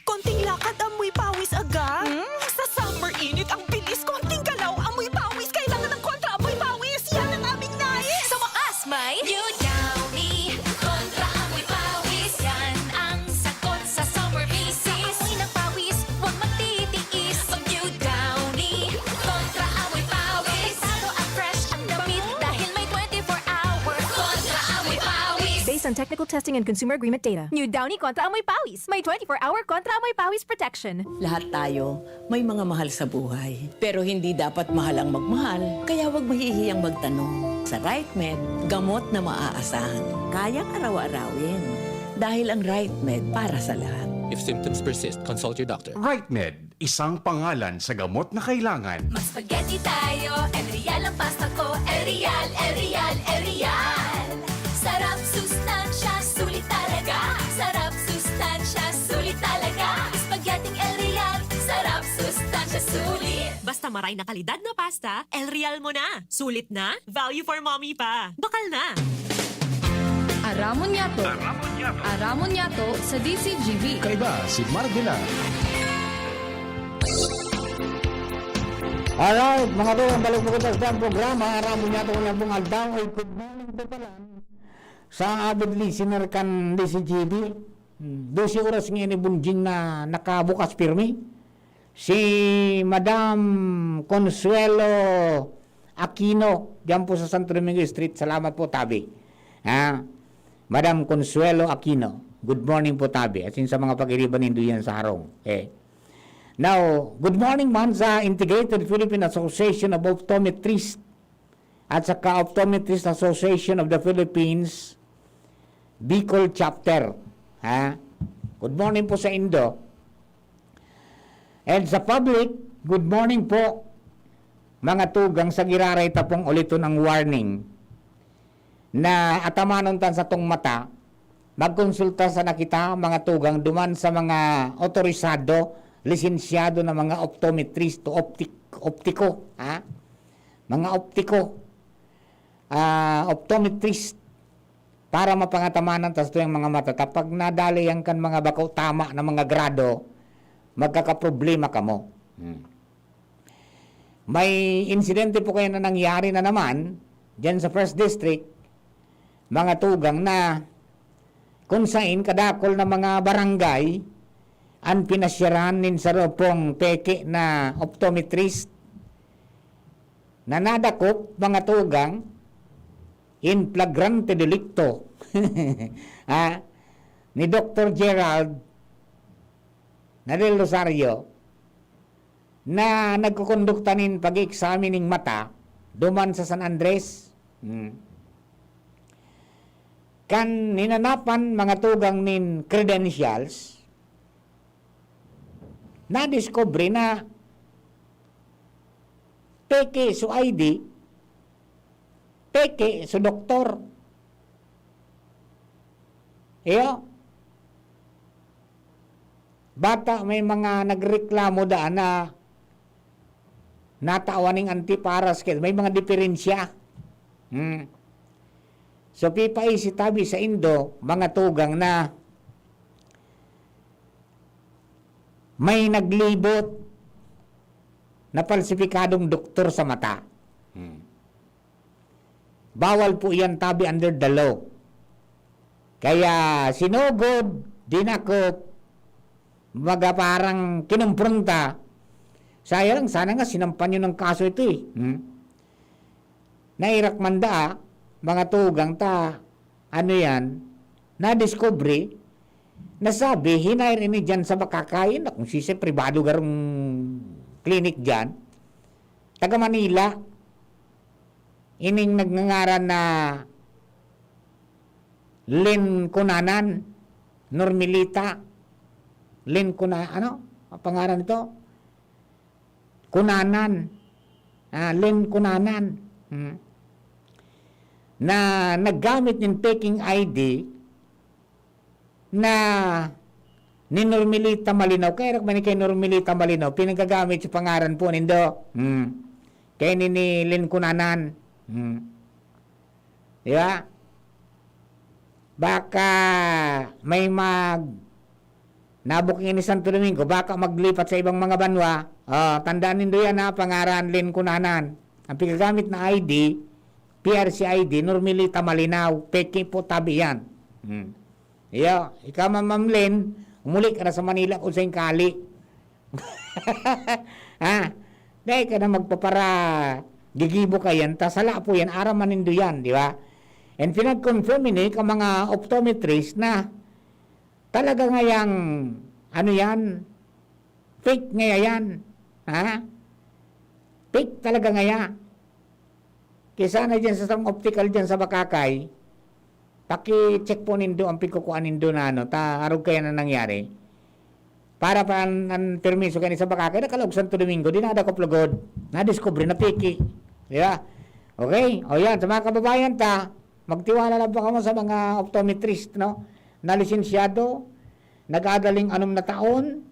Konting lakad, amoy pawis agad. Sa summer init, ang bilis. Konting galaw, amoy pawis. Kailangan ng kontra amoy pawis. Yan ang aming nais. Sa wakas, may New Downy Kontra Amoy Pawis. Yan ang sagot sa summer basis. Sa amoy ng pawis, huwag magtitiis. Mag New Downy Kontra Amoy Pawis. Delikado at fresh ang damit dahil may twenty-four hour Kontra Amoy Pawis. Based on technical testing and consumer agreement data. New Downy Kontra Amoy Pawis. May twenty-four hour Kontra Amoy Pawis protection. Lahat tayo may mga mahal sa buhay. Pero hindi dapat mahal ang magmahal, kaya huwag mahihiyang magtanong. Sa RightMed, gamot na maaasahan. Kayang araw-arawin. Dahil ang RightMed para sa lahat. If symptoms persist, consult your doctor. RightMed, isang pangalan sa gamot na kailangan. Mag-spaghetti tayo, El Real ang pasta ko. El Real, El Real, El Real. Sarap, sustansya, sulit talaga. Sarap, sustansya, sulit talaga. Spaghetti El Real, sarap, sustansya, sulit. Basta maray na kalidad na pasta, El Real mo na. Sulit na, value for mommy pa. Bakal na! Aramon Yato. Aramon Yato sa D Z G B. Kaiba si Mark Villar. Alright, mga tugang, balik po kita sa programa. Aramon Yato ngayong aldaw. Ay, good morning po pala sa avid listener kan D Z G B. Hmm, dose oras ngayon ni Bunjing na nakabukas pirmi. Si Madam Consuelo Aquino, diyan po sa Santo Domingo Street. Salamat po, tabi. Ha? Madam Consuelo Aquino. Good morning po, tabi. As in, sa mga pag-iriban nindo yan sa harong. Eh. Now, good morning man sa Integrated Philippine Association of Optometrists at saka Optometrist Association of the Philippines, Bicol Chapter. Ha? Good morning po sa indo. And sa public, good morning po. Mga tugang, sa giraray ta pong uliton ang warning na atamanon tan satong mata, magkonsulta sana kita, mga tugang, duman sa mga otorisado, lisensyado na mga optometrist o optik-, optiko, ha? Mga optiko, ah, optometrist, para mapangatamanan ta satuyang mga mata. Ta pag nadali yan kan mga bako tama na mga grado, magkakaproblema kamo. Hmm. May insidente po kaya na nangyari na naman diyan sa First District, mga tugang, na kung sain kadakol na mga barangay an pinasyaran nin saro pong peke na optometrist na nadakop, mga tugang, in flagrante delicto, ha, ni Doktor Gerald na Del Rosario, na nagkukondukta nin pag-examining mata duman sa San Andres. Hmm. Kan hinanapan, mga tugang, nin credentials, nadiskubre na peke su I D, peke su doktor. Iyo. Bata, may mga nagreklamo daan na natawan ning antiparas kaya may mga diferensya. Hmm. So, pipaisi tabi sa indo, mga tugang, na may naglibot na palsipikadong doktor sa mata. Hmm. Bawal po yan tabi under the law. Kaya sinugod, dinakop, baga parang kinumpronta. Sayang, sana nga sinampan nyo ng kaso ito eh. Hmm? Nairak man daa, mga tugang ta, ano yan, nadiskubre, nasabi, hinire ini dyan sa Bakakay, na kung sisay, pribado garong clinic dyan, taga Manila, ining nagngangaran na Lin Kunanan, Normelita, Lin Kuna-, ano, ang pangaran nito? Kunanan. Ah, Lin Kunanan. Hmm. Na naggamit nin peking I D na ni Normelita Malinaw. Kaya man kay Normelita Malinaw, pinagagamit sa pangaran po nindo. Hmm. Kaya ni, ni Lin Kunanan. Hmm. Di ba? Baka may mag-, nabooking ini Santo Domingo, baka maglipat sa ibang mga banwa. Oh, tandaan nindo yan ha, pangaran Lin Kunanan. Ang pigagamit na I D, P R C I D, Normelita Malinaw, peke po tabi yan. Hmm. Iyo, ikaw man, Ma'am Lin, umuli ka na sa Manila kung saan kali. Ha? Dai ka na magpapara-, gigibo ka yan, ta sala po yan, aram man nindo yan, di ba? And pinag-confirm ini ka mga optometrist na talaga ngayang, ano yan, fake ngaya yan. Ha? Fake talaga ngaya. Kaya sana dyan sa sarong optical dyan sa Bakakay, paki-check po nindo ang pigkukuan nindo na ano, ta arog kaya na nangyari. Para pa an, an permiso kani sa Bakakay, nakalaog Santo Domingo, dinadakop lugod. Nadiskubre, napiki. Di ba? Okay? O yan, sa mga kababayan ta, magtiwala lang po kamo sa mga optometrist, no? Na lisensyado, nag-aagaling anom na taon,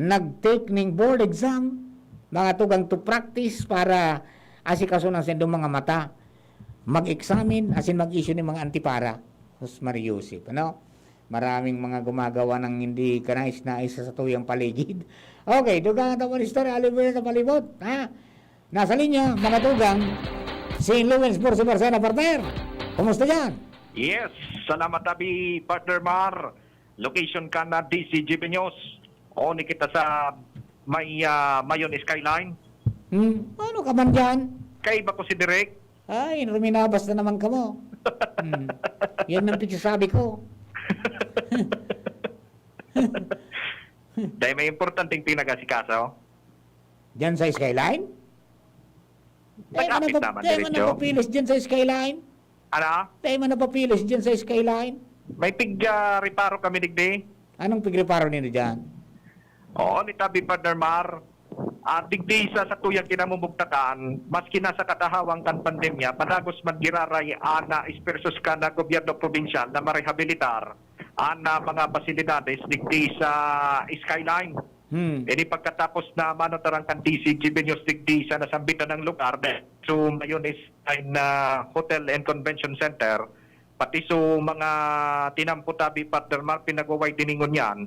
nag-take ning board exam, mga tugang to practice para asikaso ng sindong mga mata, mag-examine, asin mag-issue ng mga antipara. Sus, Maria Joseph, ano? Maraming mga gumagawa ng hindi kanais-nais sa satuyang paligid. Okay, dugang ang tapon istorya, alibuya sa palibot, ha? Nasa linya, mga tugang, si Lawrence Borsi Barcena, partner. Kumusta dyan? Yes, salamat tabi, Partner Mar. Location ka na D C G B News. O, ni kita sa may, ah, Mayon Skyline. Hmm, ano ka man dyan? Kaiba ko si Direk. Ay, ruminabas na naman kamo. Hmm. Yan ang pigsasabi ko. Dahil may importanteng pinag-asikaso. Diyan sa Skyline? Tayo man, Nag-apit naman, tayo man diretso. Napapilis dyan sa Skyline. Ano? Tayo man napapilis dyan sa Skyline. May pig-, ah, reparo kami digdi. Anong pigreparo nindo dyan? Oo, ni Tabi Partner Mar. At digdi sa satuyang kinamumugtakan, maski nasa katahawang kan pandemya, padagos man giraray an, ah, espersos kan, ah, gobyerno probinsyal na marehabilitar an, ah, mga pasilidades digdi sa Skyline. Hmm. Ini pagkatapos na manotarang kan D C G B News digdi sa nasambitan ng lugar, so Mayonnaise Line, ah, Hotel and Convention Center, pati so mga tinampo tabi, Partner Mar, pinagwa-wideningon yan.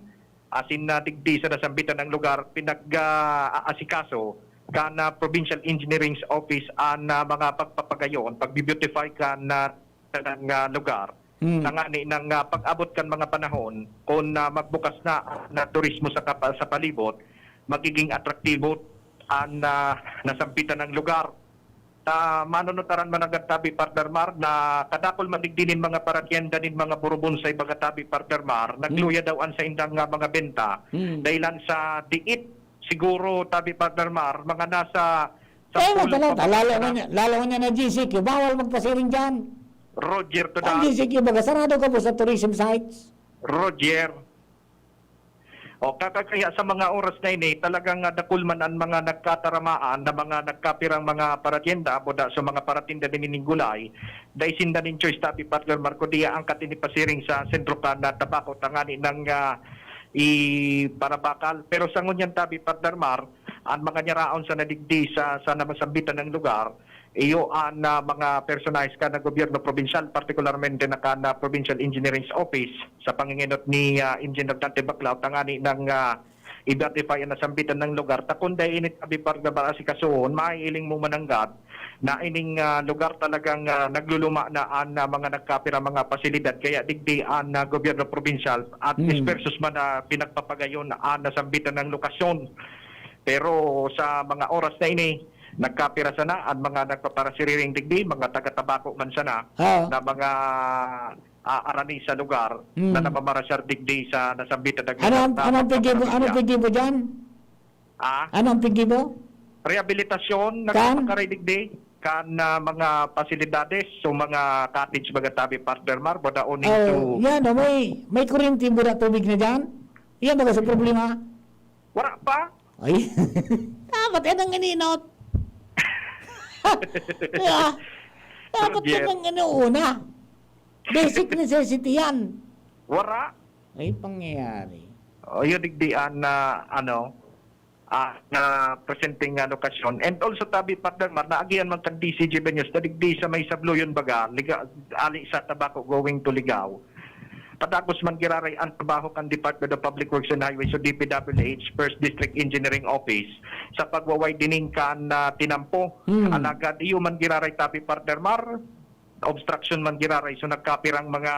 Asin na digdi sa nasambitan ng lugar, pinag, ah, aasikaso kan, ah, Provincial Engineering's Office an, ah, mga pagpapagayon, pagbi-beautify kan, ah, ng, ah, lugar. Hmm. Tangani ng, ah, pag-abot kan mga panahon, kung, ah, magbukas na na turismo sa kapa-, sa palibot, magiging atraktibo an, ah, nasambitan ng lugar. Ta manunutaran man nanggad tabi, Partner Mar, na kadakul man digdi nin mga paratienda nin mga burubon sa ibaga tabi, Partner Mar, hmm, nagluya daw an saindang, ah, mga benta. Hmm. Dahilan sa diit, siguro, tabi, Partner Mar, mga nasa Kaya nga sampolo pala, pa lalo nga niya, lalo nga niya na G C Q, bawal magpasiring dyan. Roger to Ang G C Q, baga, sarado ka po sa tourism sites. Roger. O, kakakaya sa mga oras na ini, talagang, ah, dakul man an mga nagkataramaan na mga nagkapirang mga paratyenda, buda sa mga paratinda nin gulay, dai sinda nin choice, tabi, Partner Marco, diya ang katini pasiring sa sentro kan, ah, tabako tangani ng, ah, iparabakal. Pero sa ngunyan, tabi, Partner Mar, ang mga nyaraon sa nadigdi sa, sa namasambitan ng lugar, iyo an, ah, mga personahe kan gobyerno probinsyal, partikularmente na kan, ah, Provincial Engineering's Office, sa pangingenot ni, ah, Engineer Dante Baclao, tangani ng, ah, Iba't iba yan nasambitan ng lugar. Ta kun dai ini tabi partner, asikasuhon, maiiling mo mananggad na ining, ah, lugar talagang, ah, nagluluma na an, ah, mga nagkapira mga pasilidad. Kaya digdi an, ah, gobyerno probinsyal at Hmm. dispersos man na pinagpapagayon an nasambitan ng lokasyon. Pero sa mga oras na ini, nagkapira sana an mga nagpaparasiriring digdi, mga taga-tabako man sana Oo. na mga aarani sa lugar Hmm. na namamarasyar digdi sa nasambitan na Ano ang, ano ang tingin mo, ano ang tingin mo dyan? Ah? Ano ang tingin mo? Rehabilitasyon, Kan? nagpapakaray digdi kan, ah, mga pasilidades, so mga cottage, mga tabi, partner Mar, but only Oh, to yan, oh, may, may kuryente ba na tubig na dyan? Yan baga sa problema. Wala pa? Ay, dapat yan ang ininot. Kaya, dapat Pero, yan Jeff, ang inuuna. Basic necessity yan. Wala. Ay, pangyayari. O, yun, digdian na, ano, ah, na presenteng, ah, lokasyon. And also, tabi, partner Mar, naagihan man kan D C G News na digdi sa may Sabloyon baga, liga-, ali sa Tabaco going to Ligao. Padagos man giraray ang trabaho kan Department of Public Works and Highways o D P W H First District Engineering Office sa pagwa-widening kan, ah, tinampo. Hmm. Alagad iyo man giraray, tabi, partner Mar, obstruction man giraray. So, nagkapirang mga,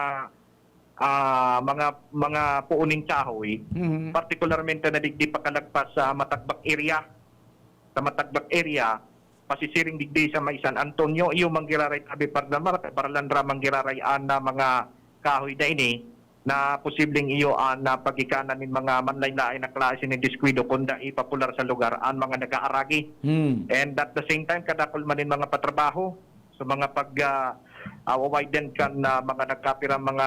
ah, mga, mga puuning kahoy, Mhm. partikularmente na digdi pakalagpas sa Matagbak area. Sa Matagbak area, pasisiring digdi sa may San Antonio, iyo man giraray, tabi, partner Mar, paralandra man giraray an, ah, mga kahoy na ini, na posibleng iyo an, ah, pagikanan nin mga manlain-lain na klase nin diskuido kunda ipapular sa lugar an mga nag-aaragi. Hmm. And at the same time, kadakul man nin mga patrabaho sa mga pag, ah, ah, wawiden kan, ah, mga nagkapirang mga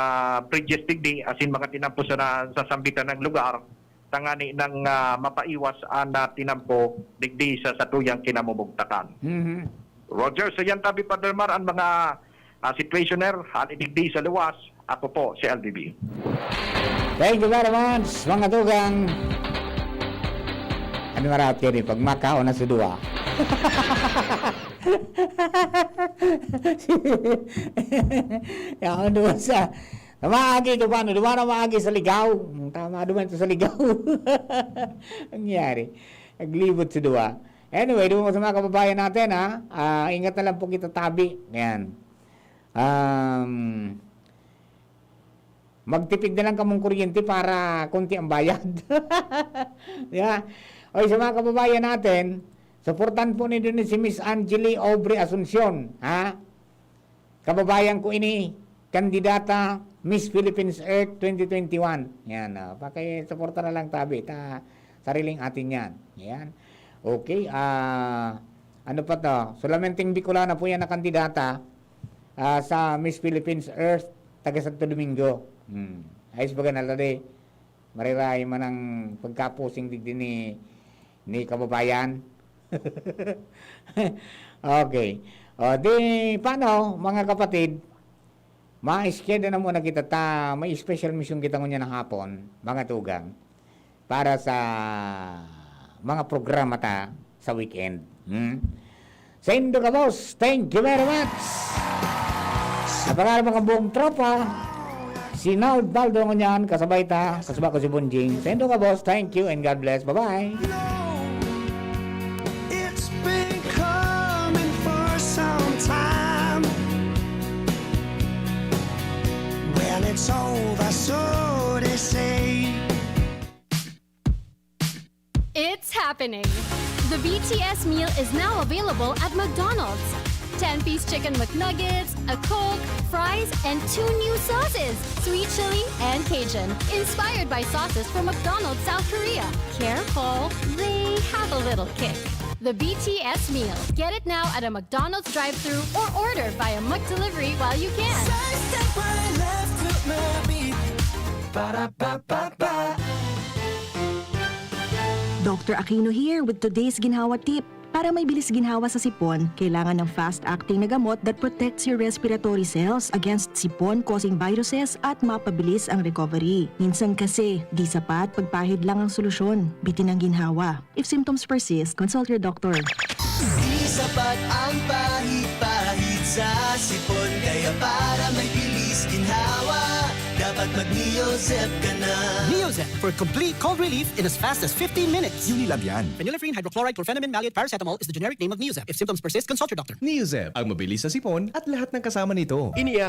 bridges digdi, asin mga tinampo sa na-, sa sambitan ng lugar, tangani nang, ah, mapaiwas an, ah, tinampo digdi sa satuyang kinamumugtakan. Mhm. Roger, sa yan tabi, partner Mar, ang mga, ah, situationer, hali digdi sa luwas. Ako po si L D B. Thank you very much, mga tugang. Ano nga raot kayo ni pagmakaon na sa duwa? Yaon duwa sa, sa maagi, duwa na, duwa na maagi sa Ligao. Tama, duwa ito sa Ligao. Ang nangyari, naglibot sa duwa. Anyway, duwa sa mga kababayan natin, ha? Ah, ingat na lang po kita tabi. Yan. Um, magtipid na lang kamong kuryente para konti ang bayad. Di ba? Oy, sa mga kababayan natin, suportahan po ninyo ni si Miss Angeli Aubrey Asuncion, ha? Kababayan ko ini, kandidata, Miss Philippines Earth twenty twenty-one. Yan, ah, pakisuporta na lang tabi ta sariling atin yan. Yan. Okay, ah, ano pa to? Solamenteng Bicolana po yan na kandidata, ah, sa Miss Philippines Earth, taga Santo Domingo. Hmm. Ayos baga na lade. Mariray man ang pagkapusing digdi ni, ni kababayan. Okay. O, di, paano, mga kapatid? Ma-schedule na muna kita ta, may special mission kita ngunyan na hapon, mga tugang, para sa mga programa ta sa weekend. Hmm? Saindo gabos, thank you very much. Sa pangalan mga buong tropa, si Nald Baldo ngunyan, kasabay ta, kasabay ko si Bonjing. Saindo gabos, thank you and God bless. Bye-bye. It's been coming for some time. Well, it's over, so they say. It's happening! The B T S meal is now available at McDonald's. Ten-piece chicken McNuggets, a Coke, fries, and two new sauces, sweet chili and Cajun, inspired by sauces from McDonald's South Korea. Careful, they have a little kick. The B T S meal. Get it now at a McDonald's drive-thru or order via McDelivery while you can. Sa isang palay left to my beat. Para pa pa pa. Doctor Aquino here with today's ginhawa tip. Para may bilis ginhawa sa sipon, kailangan ng fast-acting na gamot that protects your respiratory cells against sipon-causing viruses at mapabilis ang recovery. Minsan kasi, di sapat pagpahid lang ang solusyon. Bitin ang ginhawa. If symptoms persist, consult your doctor. Di sapat ang pahid-pahid sa sipon, kaya para may bilis ginhawa, dapat Mag-Neozep ka na. Neozep for complete cold relief in as fast as fifteen minutes. Unilab yan. Phenylephrine hydrochloride chlorphenamine maleate paracetamol is the generic name of Neozep. If symptoms persist, consult your doctor. Neozep, ang mabilis sa sipon at lahat ng kasama nito. Ini